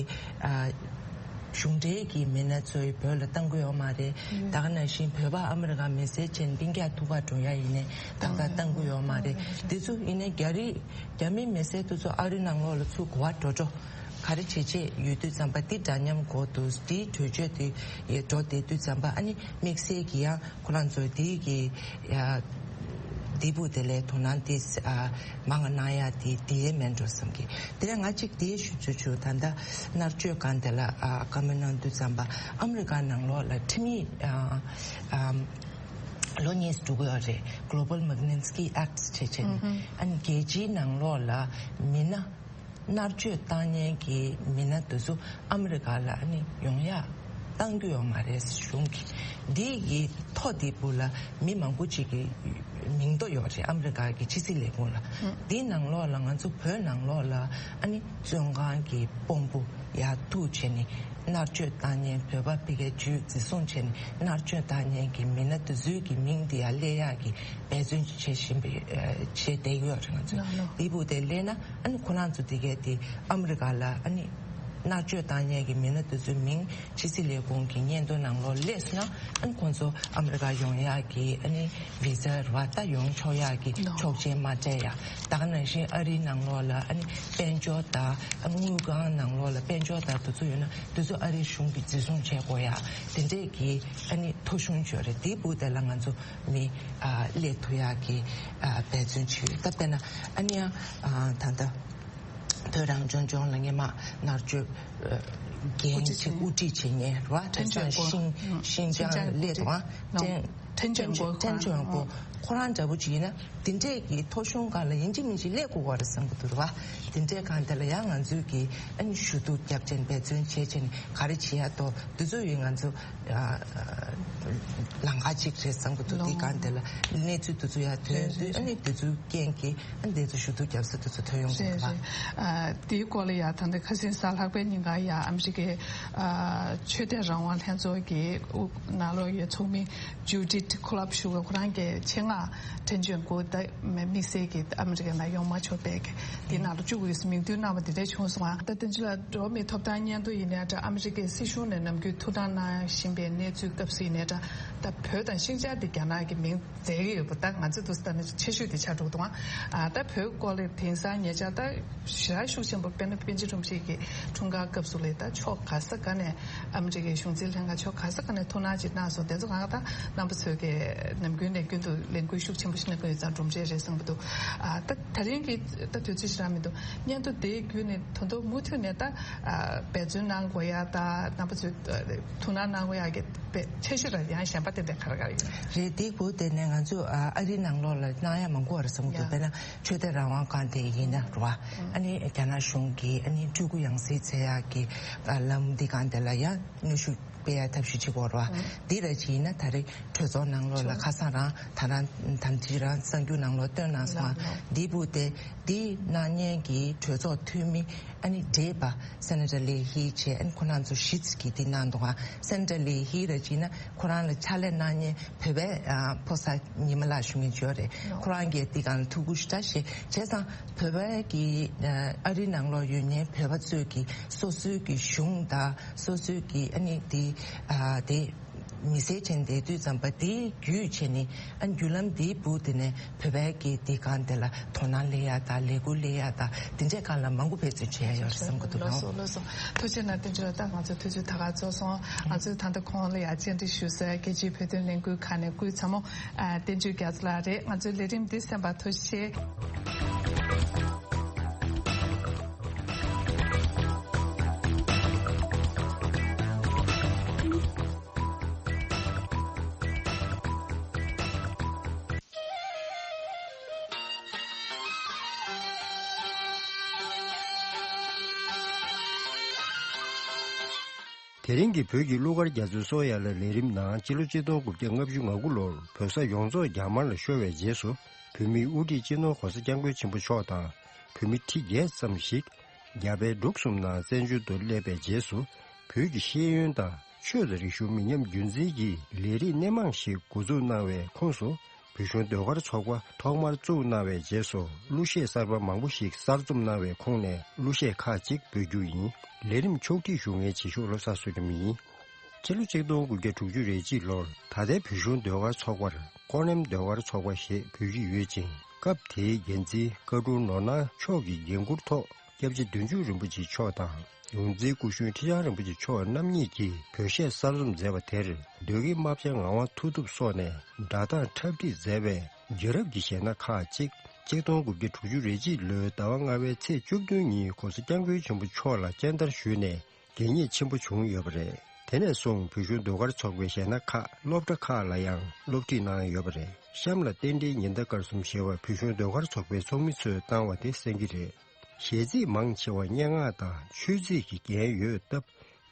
གཞུང་འབྲེལ་གྱི་མི་སྣ་ཚོ་བོད་ལ་གཏང་གི་ཡོད་མ་རེད། ད་ག་ནང་བཞིན་བོད་པ་ཨ་མི་རི་ཀ་མི་སེར་བྱས་ནས་སྤུན་ཀྱག་ཐུག་ག་འགྲོ་ཡ་ཡིན་ནའི་ད་ག་གཏང་གི་ཡོད་མ་རེད། དེ་ཚོ་ཡིན་ནའི་རྒྱ་རིགས་རྒྱ་མི་མི་སེར་དེ་ཚོ་ཨ་རི་ནང་ལོགས་ལ་ཚུར་གོ་བ་འགྲོ་འགྲོ། ག་རེ་བྱེད་ཆེད་ཡོད་དུས་ཙམ་པ་འདི་འདྲ་མཉམ་གོ་འདུག་འདིའི་གྲོས་ཆོད་དེ་ཡི་འགྲོ་བསྡད་དུས་ཙམ་པ་ཨ་ནི་དམིགས་བསལ་གྱི་ཡང་ཁོ་རང་ཚོ་འདིའི་གི་ཡ་འདི་བུ་དེ་ལས་དོ་སྣང་དེ་ཨ་མང་ག་གནང་ཡ་དེ་དེའི་མེད་འགྲོ་བསམ་གི། དེ་ལས་ང་གཅིག་དེའི་ཞུ་ཚུལ་ཆུ་ད་ལྟ་མནར་གཅོད་སྒང་དེ་ལ་ཨ་བཀའ་མོལ་གནང་དུས་ཙམ་པ་ཨ་མི་རི་ཀ་ནང་ལོགས་ལ་ཁྲིམས་ཡིག་ཨ་ཨ་ལོ་གཉིས་སུ་འགྲོ་གི་ཡོད་རེད། Global Magnitsky Act བྱས་བྱས་ནས་ཨ་ནི་རྒྱལ་སྤྱིའི་ནང་ལོགས་ལ་མི་སྣ། མནར་གཅོད་བཏང་མཁན་གྱི་མི་སྣ་དེ་ཚོ་ཨ་མི་རི་ཀ་ལ་ཨ་ནི་ཡོང་ཡག་བཏང་རྒྱུ་ཡོད་མ་རེད་གཞུང་གིས། འདི་ཡི་ཐོ་འདི་བུ་ལ་མི་མང་པོ་ཅིག་གི་མིང་ཐོ་ཡོད་རེད་ཨ་མི་རི་ཀ་གི་ཕྱི་སྲིད་ལས་ཁུངས་ལ། འདི་ནང་ལོགས་ལ་ང་ཚོ་བོད་ནང་ལོགས་ལ་ཨ་ནི་བཙོན་ཁང་གི་དཔོན་པོ་ཡར་ཐུག་བྱས་ནས་མནར་གཅོད་བཏང་མཁན་བོད་པ་ཕ་གིའི་ཇུས་འཛིན་བཟུང་བྱས་ནས་མནར་གཅོད་བཏང་མཁན་གྱི་མི་སྣ་དེ་ཚོའི་གི་མིང་འདི་ཡར་སླེབས་ཡག་གི་འབད་བརྩོན་བྱེད་བཞིན་པའི་བྱས་བསྡད་ཡོད་རེད་ང་ཚོས། ལགས་ལགས། འདི་བུ་དེ་སླེབས་ན། ཨ་ནི་ཁོ་རང་ཚོ་དེ་གའི་དེ་ཨ་མི་རི་ཀ་ལ་ཨ་ནི་མནར་གཅོད་བཏང་མཁན་གྱི་མི་སྣ་དེ་ཚོའི་མིང་ཕྱི་སྲིད་ལས་ཁུངས་ཀྱི་སྙན་ཐོ་ནང་ལོགས་སླེབས་སོང་ན་ཨ་ནི་ཁོང་ཚོ་ཨ་མི་རི་ཀ་ཡོང་ཡག་གི་ཨ་ནི་བི་ཛ་ར་བ་ད་ཡོང་ཆོག་ཡག་གི་ཆོག་མཆན་མ་སྤྲད་ཡ། ད་ག་ནང་བཞིན་ཨ་རིའི་ནང་ལོགས་ལ་ཨ་ནི་དཔལ་འབྱོར་དང་དངུལ་ཁང་ནང་ལོགས་ལ་དཔལ་འབྱོར་དང་དེ་ཚོ་ཡོད་ན་དེ་ཚོ་ཨ་རིའི་གཞུང་གིས་འཛིན་བཟུང་བྱེད་དགོས་ཡ་དེ་འདྲས་ཀྱི་ཨ་ནི་ཐོ་གཞུང་བརྗོད་རེད། དེའི་བུ་དེ་ལ་ང་ཚོ་མི་སླེབས་ཐུབ་ཡག་གི་འབད་བརྩོན་བྱེད་ཡོད། ད་དཔེར་ན་ཨ་ནི་ཡང་ད་ལྟ། བོད་རང་སྐྱོང་ལྗོངས་ལ་སྔོན་མ་མནར་གཅོད་འགན་ཅིག་དབུ་ཁྲིད་བྱེད་མཁན་རེད་བ། བཀྲ་ཤིས་ཤིང་ཤིང་ཅང་སླེབས་འདུག་ཨ། ཀྲེན་ ཐན་ཅོན་གོ་ཐན་ཅོན་གོ་ཁོ་རང་འདྲ་པོ་ཅིག་ཡིན་ན་དེ་འདྲས་ཀྱི་ཐོ་གཞུང་སྒང་ལ་ཡིན་གཅིག་མིན་གཅིག་སླེབས་དགོས་པ་རེད་བསམ་གྱི་འདུག་རེད་བ། དེ་འདྲས་སྒང་དེ་ལ་ཡང་ང་ཚོས་ཀྱི་ཨ་ནི་ཞུ་གཏུག་རྒྱབ་བྱས་འབད་བརྩོན་བྱས་བྱས་ནས་ག་རེ་བྱེད་ཡ་ཏོ་དེ་ཚོ་ཡིན་ང་ཚོ་ལམ་ཁ་གཅིག་རེད་བསམ་གྱི་འདུག་དེ་སྒང་དེ་ལ་གནས་ཚུལ་དེ་ཚོ་ཡང་ཐོན་དུས་ཨ་ནི་དེ་ཚོའི་རྐྱེན་གྱིས་ཨ་ནི་དེ་ཚོ་ཞུ་གཏུག་རྒྱབ་ས་དེ་ཚོ་ཐོན་ཡོང་གི་རེད་བ། དེའི་སྐོར་ལ་ཡང་ད་ལྟ་ཁ་སང་གཟའ་ལྷག་པའི་ཉིན་ཀ་ཡང་ཨ་མི་རི་ཀའི་ཆོས་དད་རང་དབང་ལྷན་ཚོགས་ཀྱི་ནང་ལོགས་ཡོད་ཚོགས་མི་ཇུ་ཌིད་ཁོ་ལབ་ཞུ་བ་ཁོ་རང་གི་ཆེད་མངགས་ཐན་ཅོན་གོ་ད་དམིགས་བསལ་གྱི་ཨ་མི་རི་ཀའི་ནང་ཡོང་མ་ཆོག་པའི་དེ་ནང་ལ་བཅུག་དགོས་སུ་མིང་འདོན་གནང་བ་དེ་འདྲ་བྱུང་སོང་ཨ། ད་དེ་ཚོ་ལ་འགྲོ་བ་མིའི་ཐོབ་ཐང་སྙན་ཐོ་ཡིན་ནའི་འདྲ་ཨ་མི་རི་ཀའི་སྲིད་གཞུང་ནས་ནམ་རྒྱུན་ཐུགས་སྣང་གནང་བཞིན་པའི་གནས་ཚུལ་སྐབས་སུ་ཡིན་ནའི་འདྲ་ད་བོད་དང་ཤིན་ཅང་དེ་རྒྱ་ནག་གི་མིང་མཛད་ཀྱི་ཡོད་པ་ད་ང་ཚོས་འདུག་ལྟ་ན་ཆེ་ཤོས་དེ་ཆགས་འགྲོ་གི་འདུག་ཨ། ད་བོད་སྐོར་ལ་དེང་སང་ཉེ་ཆར་ད་ཞེ་དྲག་ཤུགས་ཆེན་པོ་དཔེར་ན་པཎ་ཆེན་སྒྲོམ་གཞི་གི་འཁྲུངས་སྐར་སྐབས་སུ་ལས་ད་ཕྱོགས་ག་ས་ག་ནས་ཨ་མི་རི་ཀའི་གཞུང་འཛིན་ལྷན་ཁང་ཕྱོགས་ག་ས་ག་ནས་ཐུགས་སྣང་ཅིག་གནང་སོང་། དེ་ཚོ་གང་ག་ད་རྣམ་པ་ཚོས་ཀྱི་ནམ་རྒྱུན་ནས་རྒྱུན་དུ་ལས་འགུལ་ཤུགས་ཆེན་པོ་ཞིག་གནང་གི་ཡོད་ཙང་གྲུབ་འབྲས་རེད་བསམ་གྱི་འདུག་ཨ། ད་ད་རིང་གི་ད་དུས་ཚོད་ཞེ་དྲག་མི་འདུག་སྙན་ཐོ་དེ་བརྒྱུད་ནས་ད་དུང་མུ་མཐུད་ནས་ད་འབད་བརྩོན་གནང་དགོས་ཡ་ད་རྣམ་པ་ཚོས་ཐུགས་སྣང་གནང་དགོས་ཡ་གི་དཔེ་ཆེ་ཤོས་ལ་ཡང་གཞན་པ་དེ་འདྲ་ག་རེ་ག་རེ་ཡིན། རེད། དེ་བོད་དེ་ནས་ང་ཚོ་ཨ་རིའི་ནང་ལོགས་ལ་གནང་ཡ་མང་པོ་བ་རེད་བསམ་གྱི་འདུག་ཡ། དཔེར་ན་ཆོས་དད་རང་དབང་སྒང་དེ་ཡིན་ན་རེད་བ། ཨ་ནི་རྒྱ་ནག་གཞུང་གིས་ཨ་ནི་སྤྲུལ་སྐུ་ཡང་སྲིད་བཙལ་ཡག་གི་ལམ་འདི་སྒང་དེ་ལ་ཡང་གནོན་ཤུགས་སྤེལ་ཡ་ཐབས་ཤེས་བྱེད་དགོས་རེད་བ། འདི་ར་ཅིག་ཡིན་ན་ད་རེས་གྲོས་ཚོགས་ནང་ལོགས་ལ་ཁ་སང་རང་ད་རང་དམ་ཚིག་རང་གསར་འགྱུར་ནང་ལོགས་བཏོན་གནང་སོང་བ། འདི་བུ་དེ་འདི་གནང་མཁན་གྱི་གྲོས་ཚོགས་འཐུས་མི་ཨ་ནི་བགྲེས་པ་སེ་ནེ་ཊར་ལི་ཧི་བྱས་ཨ་ནི་ཁོ་རང་ཚོ་བཞི་ཙམ་གྱིས་འདི་གནང་འདུག་ག་སེ་ནེ་ཊར་ལི་ཧི་ར་ཅིག་ཡིན་ན་ཁོ་རང་ལ་ཕྱག་ལས་གནང་མཁན་བོད་པའི་ཕོ་གསར་ཉི་མ་ལགས་ཞུ་མཁན་ཅིག་ཡོད་རེད། ཁོ་རང་གིས་འདི་སྒང་ལ་ཐུགས་ཁུར་ཞེ་དྲག་བཞེས་བྱས་ཙང་བོད་པའི་གི་ཨ་རི་ནང་ལོགས་ཡོད་མཁན་བོད་པ་ཚོས་ཀྱི་སོ་སོའི་གི་གཞུང་དང་སོ་སོའི་གི་ཨ་ནི་དེ་ཨ་དེ་མི་སེར་ཆེན་བསྡད་དུས་ཙམ་པ་དེའི་བརྒྱུད་བྱས་ནས་ཨ་ནི་བརྒྱུད་ལམ་དེའི་བུ་དེ་ནས་བོད་པའི་གི་དེ་སྒང་དེ་ལ་དོ་སྣང་སླེབས་ཡ་དང་ལས་འགུལ་སླེབས་ཡ་དང་དེ་འདྲའི་སྒང་ལ་མང་པོ་འབད་བརྩོན་བྱེད་ཡ་ཡོད་རེད་བསམ་གི་འདུག་ལགས་སོ། ལགས་སོ། ཐུགས་རྗེ་གནང་། བསྟན་ཆོས་ལགས་ད་ང་ཚོ་དུས་ཚོད་ད་ག་རྫོགས་སོང་། ང་ཚོས་ད་ལྟ་ཁོང་ལ་ཡ་བཅར་འདྲི་ཞུ་སའི་རྒྱལ་སྤྱིའི་བོད་དོན་ལས་འགུལ་ཁང་ནས་སྐུའི་ཚ་མོ་ཨ་བསྟན་ཆོས་རྒྱ་མཚོ་ལགས་རེད། ང་ཚོའི་ལས་རིམ་འདི་གསན་པར་ཐུགས་རྗེ་ཆེ། དེ་རིང་གི་བོད་ཀྱི་གླུ་གར་རྒྱ་མཚོའི་སོ་ཡ་ལ་ལས་རིམ་ནང་སྤྱི་ལོ་ཆིག་སྟོང་དགུ་བརྒྱ་ལྔ་བཅུ་ང་དགུ་ལོར་བོད་ས་ཡོངས་རྫོགས་རྒྱ་དམར་ལ་ཤོར་བའི་རྗེས་སུ་བོད་མིའི་དབུ་ཁྲིད་སྤྱི་ནོར་༸གོང་ས་༸སྐྱབས་མགོན་ཆེན་པོ་མཆོག་དང་བོད་མི་ཁྲི་བརྒྱད་ཙམ་ཞིག་རྒྱ་བལ་འབྲུག་གསུམ་ནང་བཙན་བྱོལ་དུ་སླེབས་པའི་རྗེས་སུ་བོད་ཀྱི་ཤེས་ཡོན་དང་ཆོས་དང་རིག་གཞུང་མི་ཉམས་རྒྱུན་འཛིན་གྱི་ལས་རིགས་སྣེ་མང་ཞིག་འགོ་འཛུགས་གནང་བའི་ཁོངས་སུ། བོད་གཞུང་ཟློས་གར་ཚོགས་པ་ཐོག་མར་བཙུགས་གནང་བའི་རྗེས་སུ་གླུ་གཞས་གསར་པ་མང་པོ་ཞིག་གསར་རྩོམ་གནང་བའི་ཁོངས་ནས་གླུ་གཞས་ཁག་ཅིག་འབུལ་རྒྱུ་ཡིན། ལས་རིམ་ཕྱོགས་སྒྲིག་ཞུ་མཁན་བྱེད་ཤོག་བློ་བཟང་བསོད་ནམས་ཡིན། ཕྱི་ལོ་ཆིག་སྟོང་དགུ་བརྒྱ་དྲུག་ཅུ་རེ་གཅིག་ལོར་ད་ལྟའི་བོད་གཞུང་ཟློས་གར་ཚོགས་པར་ཀོ་ནེམ་ཟློས་གར་ཚོགས་པ་ཞེས་འབོད་ཀྱི་ཡོད་ཅིང་། སྐབས་དེའི་འགན་འཛིན་བཀའ་དྲུང་ནོར་གནག་མཆོག་གི་འགན་འཁུར་ཐོག་སྐྱབས་རྗེ་བདུད་འཇོམས་རིན་པོ་ཆེ་མཆོག་དང་། ཡོངས་འཛིན་སྐུ་གཞོན་ཁྲི་བྱང་རིན་པོ་ཆེ་མཆོག་རྣམ་གཉིས་ཀྱིས་བོད་གཞས་གསར་རྩོམ་མཛད་པ་དེར་ཟློས་དགེ་རྨ་བྱ་ངག་དབང་མཐུ་སྟོབས་སོགས་ནས་སྒྲ་གདངས་འཁྲབ་ཁྲིད་མཛད་པའི་རྒྱལ་རབས་ཀྱི་གཞས་སྣ་ཁག་ཅིག་ཆིག་སྟོང་དགུ་བརྒྱ་དྲུག་ཅུ་རེ་གཅིག་ལོའི་ཟླ་བ་ལྔ་པའི་ཚེས་བཅུ་བདུན་ཉིན་༸གོང་ས་༸སྐྱབས་མགོན་ཆེན་པོ་མཆོག་ལ་སྤྱན་བསྟར་ཞུས་ནས་དགེ་མཉེས་ཆེན་པོ་བྱུང་ཡོད་པ་རེད། དེ་ནས་བཟུང་བོད་གཞུང་ཟློས་གར་ཚོགས་པའི་གཞས་སྣ་ཁག་སློབ་གྲྭ་ཁག་ལ་ཡང་སློབ་ཁྲིད་གནང་ཡོད་པ་རེད། གཤམ་ལ་རྟེན་འབྲེལ་ཉི་ཟླ་སྐར་གསུམ་ཞེས་པ་བོད་གཞུང་ཟློས་གར་ཚོགས་པའི་ཚོགས་མི་ཚོས་བཏང་བ་དེ་གསན་གྱི་རེད། གཞས་ཚིག་མང་ཆེ་བ་སྙན་ངག་དང་ཆོས་ཚིག་གི་རྒྱན་ཡོད་སྟབས།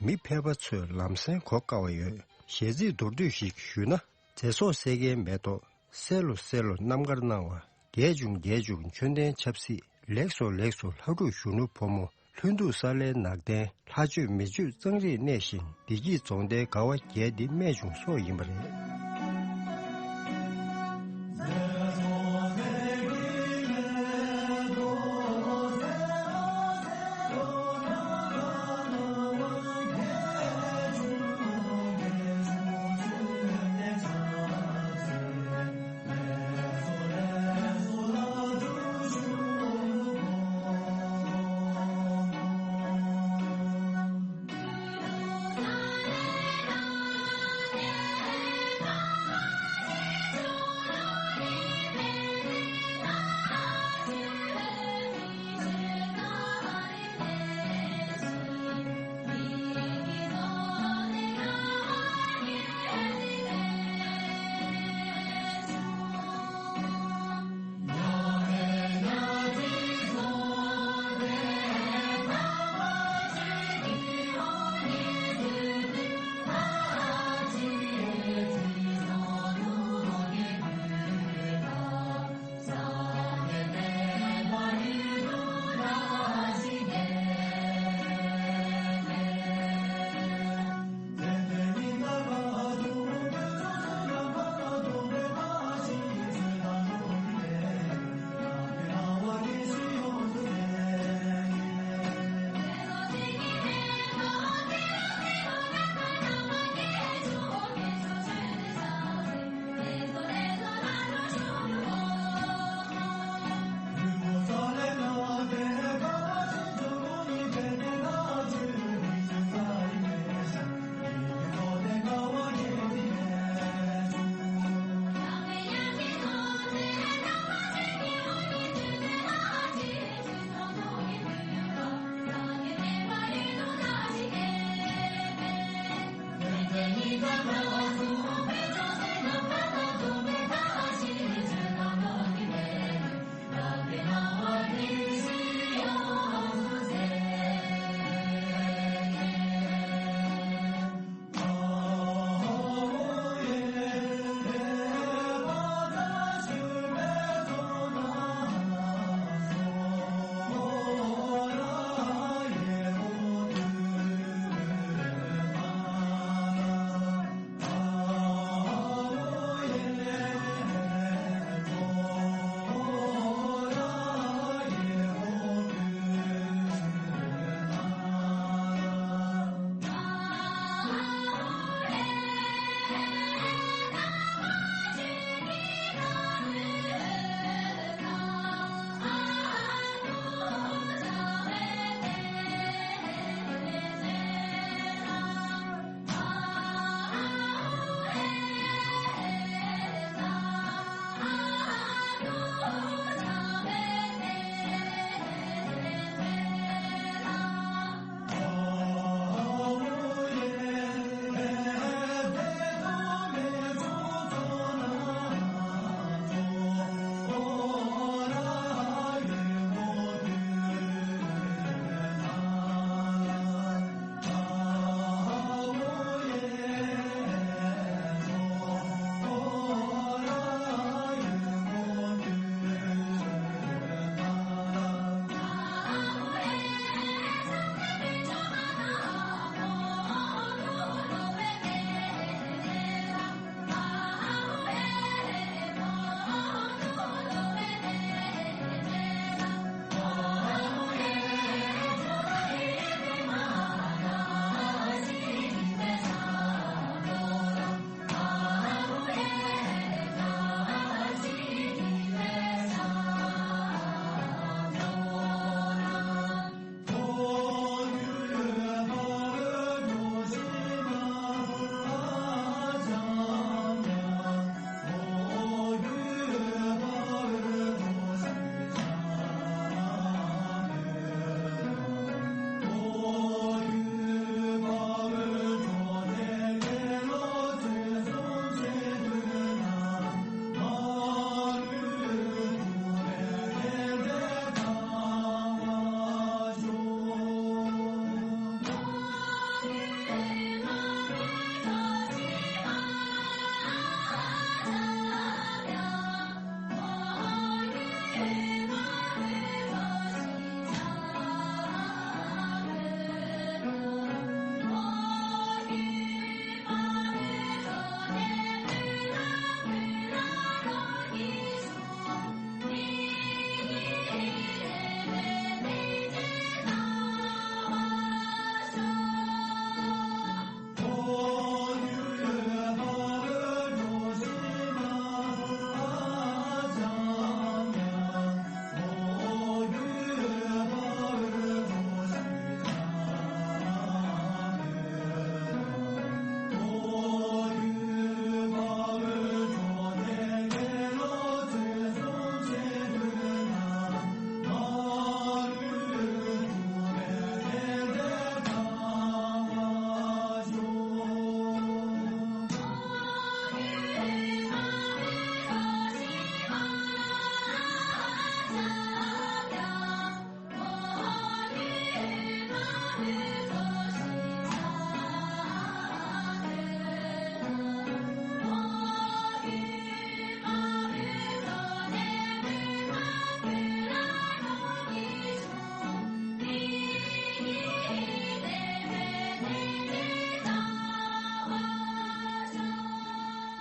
མི་ཕལ་པ་ཚོས་ལམ་སེང་གོ་དཀའ་བ་ཡོད། གཞས་ཚིག་མདོར་བསྡུས་ཤིག་ཞུས་ན། ཟས་སོགས་བསྲེག་མཁན་མེ་ཏོག་བསད་ལོ་བསད་ལོ་རྣམ་དཀར་སྣང་བ། རྒྱས་བྱུང་རྒྱས་བྱུང་མཆོད་རྟེན་ཆབ་སྲིད། ལེགས་སོ་ལེགས་སོ་ལྷ་ཕྲུག་གཞོན་ནུ་ཕོ་མོ། ལྷུན་སྡུག་ས་ལའི་ནག་ལྡན། ལྷ་གཅོད་མི་གཅོད་གཙང་རིས་གནས་ཤིང་། བདེ་སྐྱིད་རྫོང་མདའི་དགའ་བ་རྒྱས་འདི་རྨད་བྱུང་སོགས་ཡིན་པ་རེད།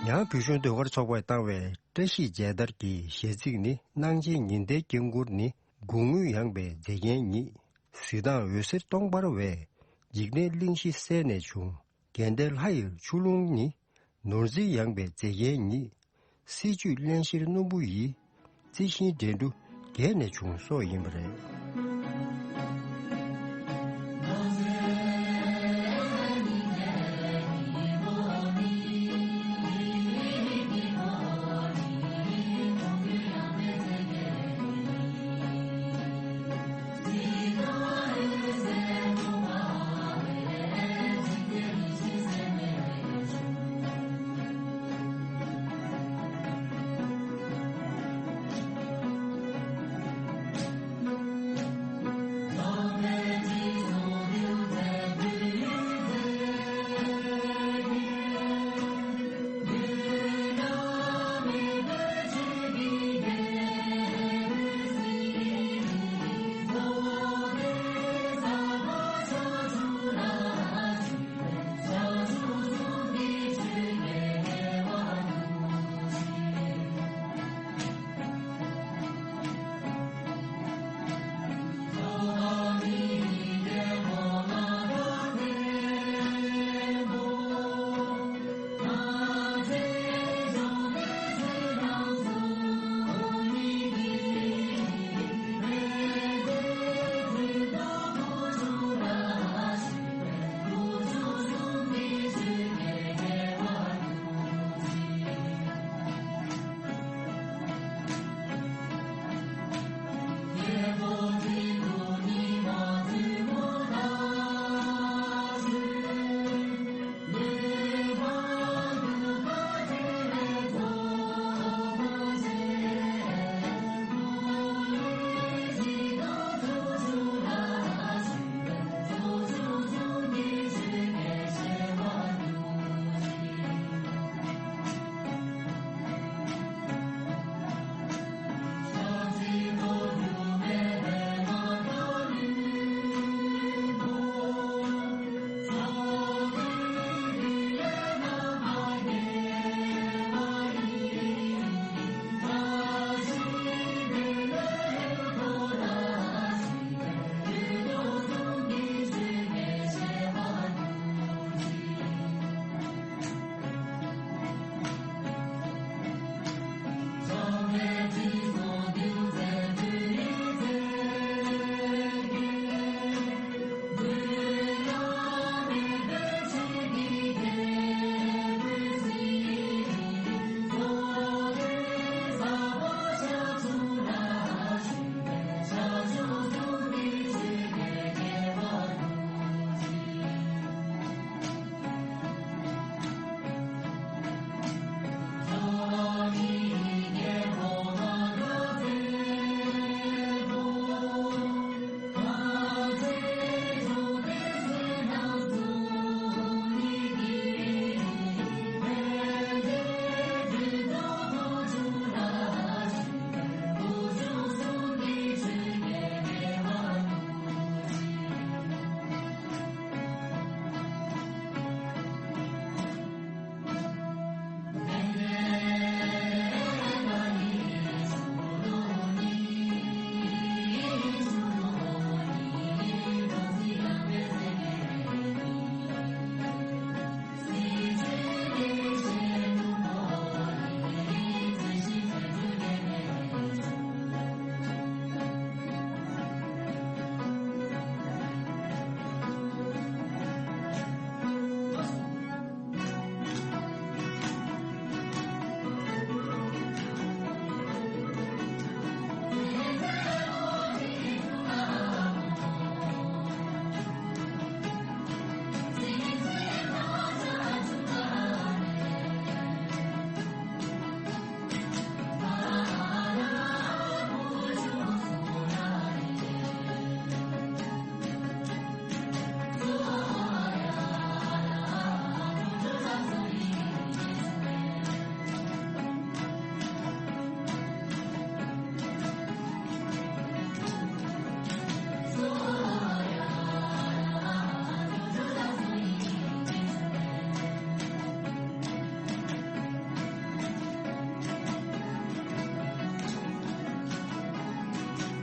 ཡང་བོད་གཞུང་ཟློས་གར་ཚོགས་པས་བཏང་བའི་བཀྲ་ཤིས་མཇལ་དར་གྱི་གཞས་ཚིག་ནི། སྣང་བྱེད་ཉི་ཟླའི་དཀྱིལ་འཁོར་ནི། དགུང་སྔོན་ཡངས་པའི་མཛེས་རྒྱན་ཉིད། གཟི་མདངས་འོད་ཟེར་སྟོང་འབར་བས། འཇིག་རྟེན་གླིང་བཞི་གསལ་ནས་བྱུང་། རྒྱལ་མཚན་ལྷ་ཡི་ཆུ་ཀླུང་ནི། ནོར་རྫིང་ཡངས་པའི་མཛེས་རྒྱན་ཉིད། སྲིད་བྱུས་རླན་གཤེར་སྣུམ་པོ་ཡི། རྩི་ཤིང་འགྲན་བསྡུར་རྒྱས་ནས་བྱུང་སོགས་ཡིན་པ་རེད།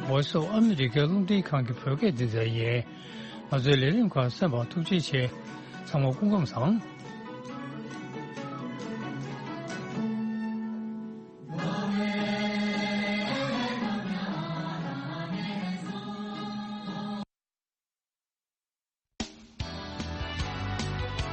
Voice of America རླུང་འཕྲིན་ཁང་གི་བོད་སྐད་སྡེ་ཚན་ཡིན། ང་ཚོའི་ལས་རིམ་ཁག་གསན་པར་ཐུགས་རྗེ་ཆེ། ཚང་མ་སྐུ་ཁམས་བཟང་།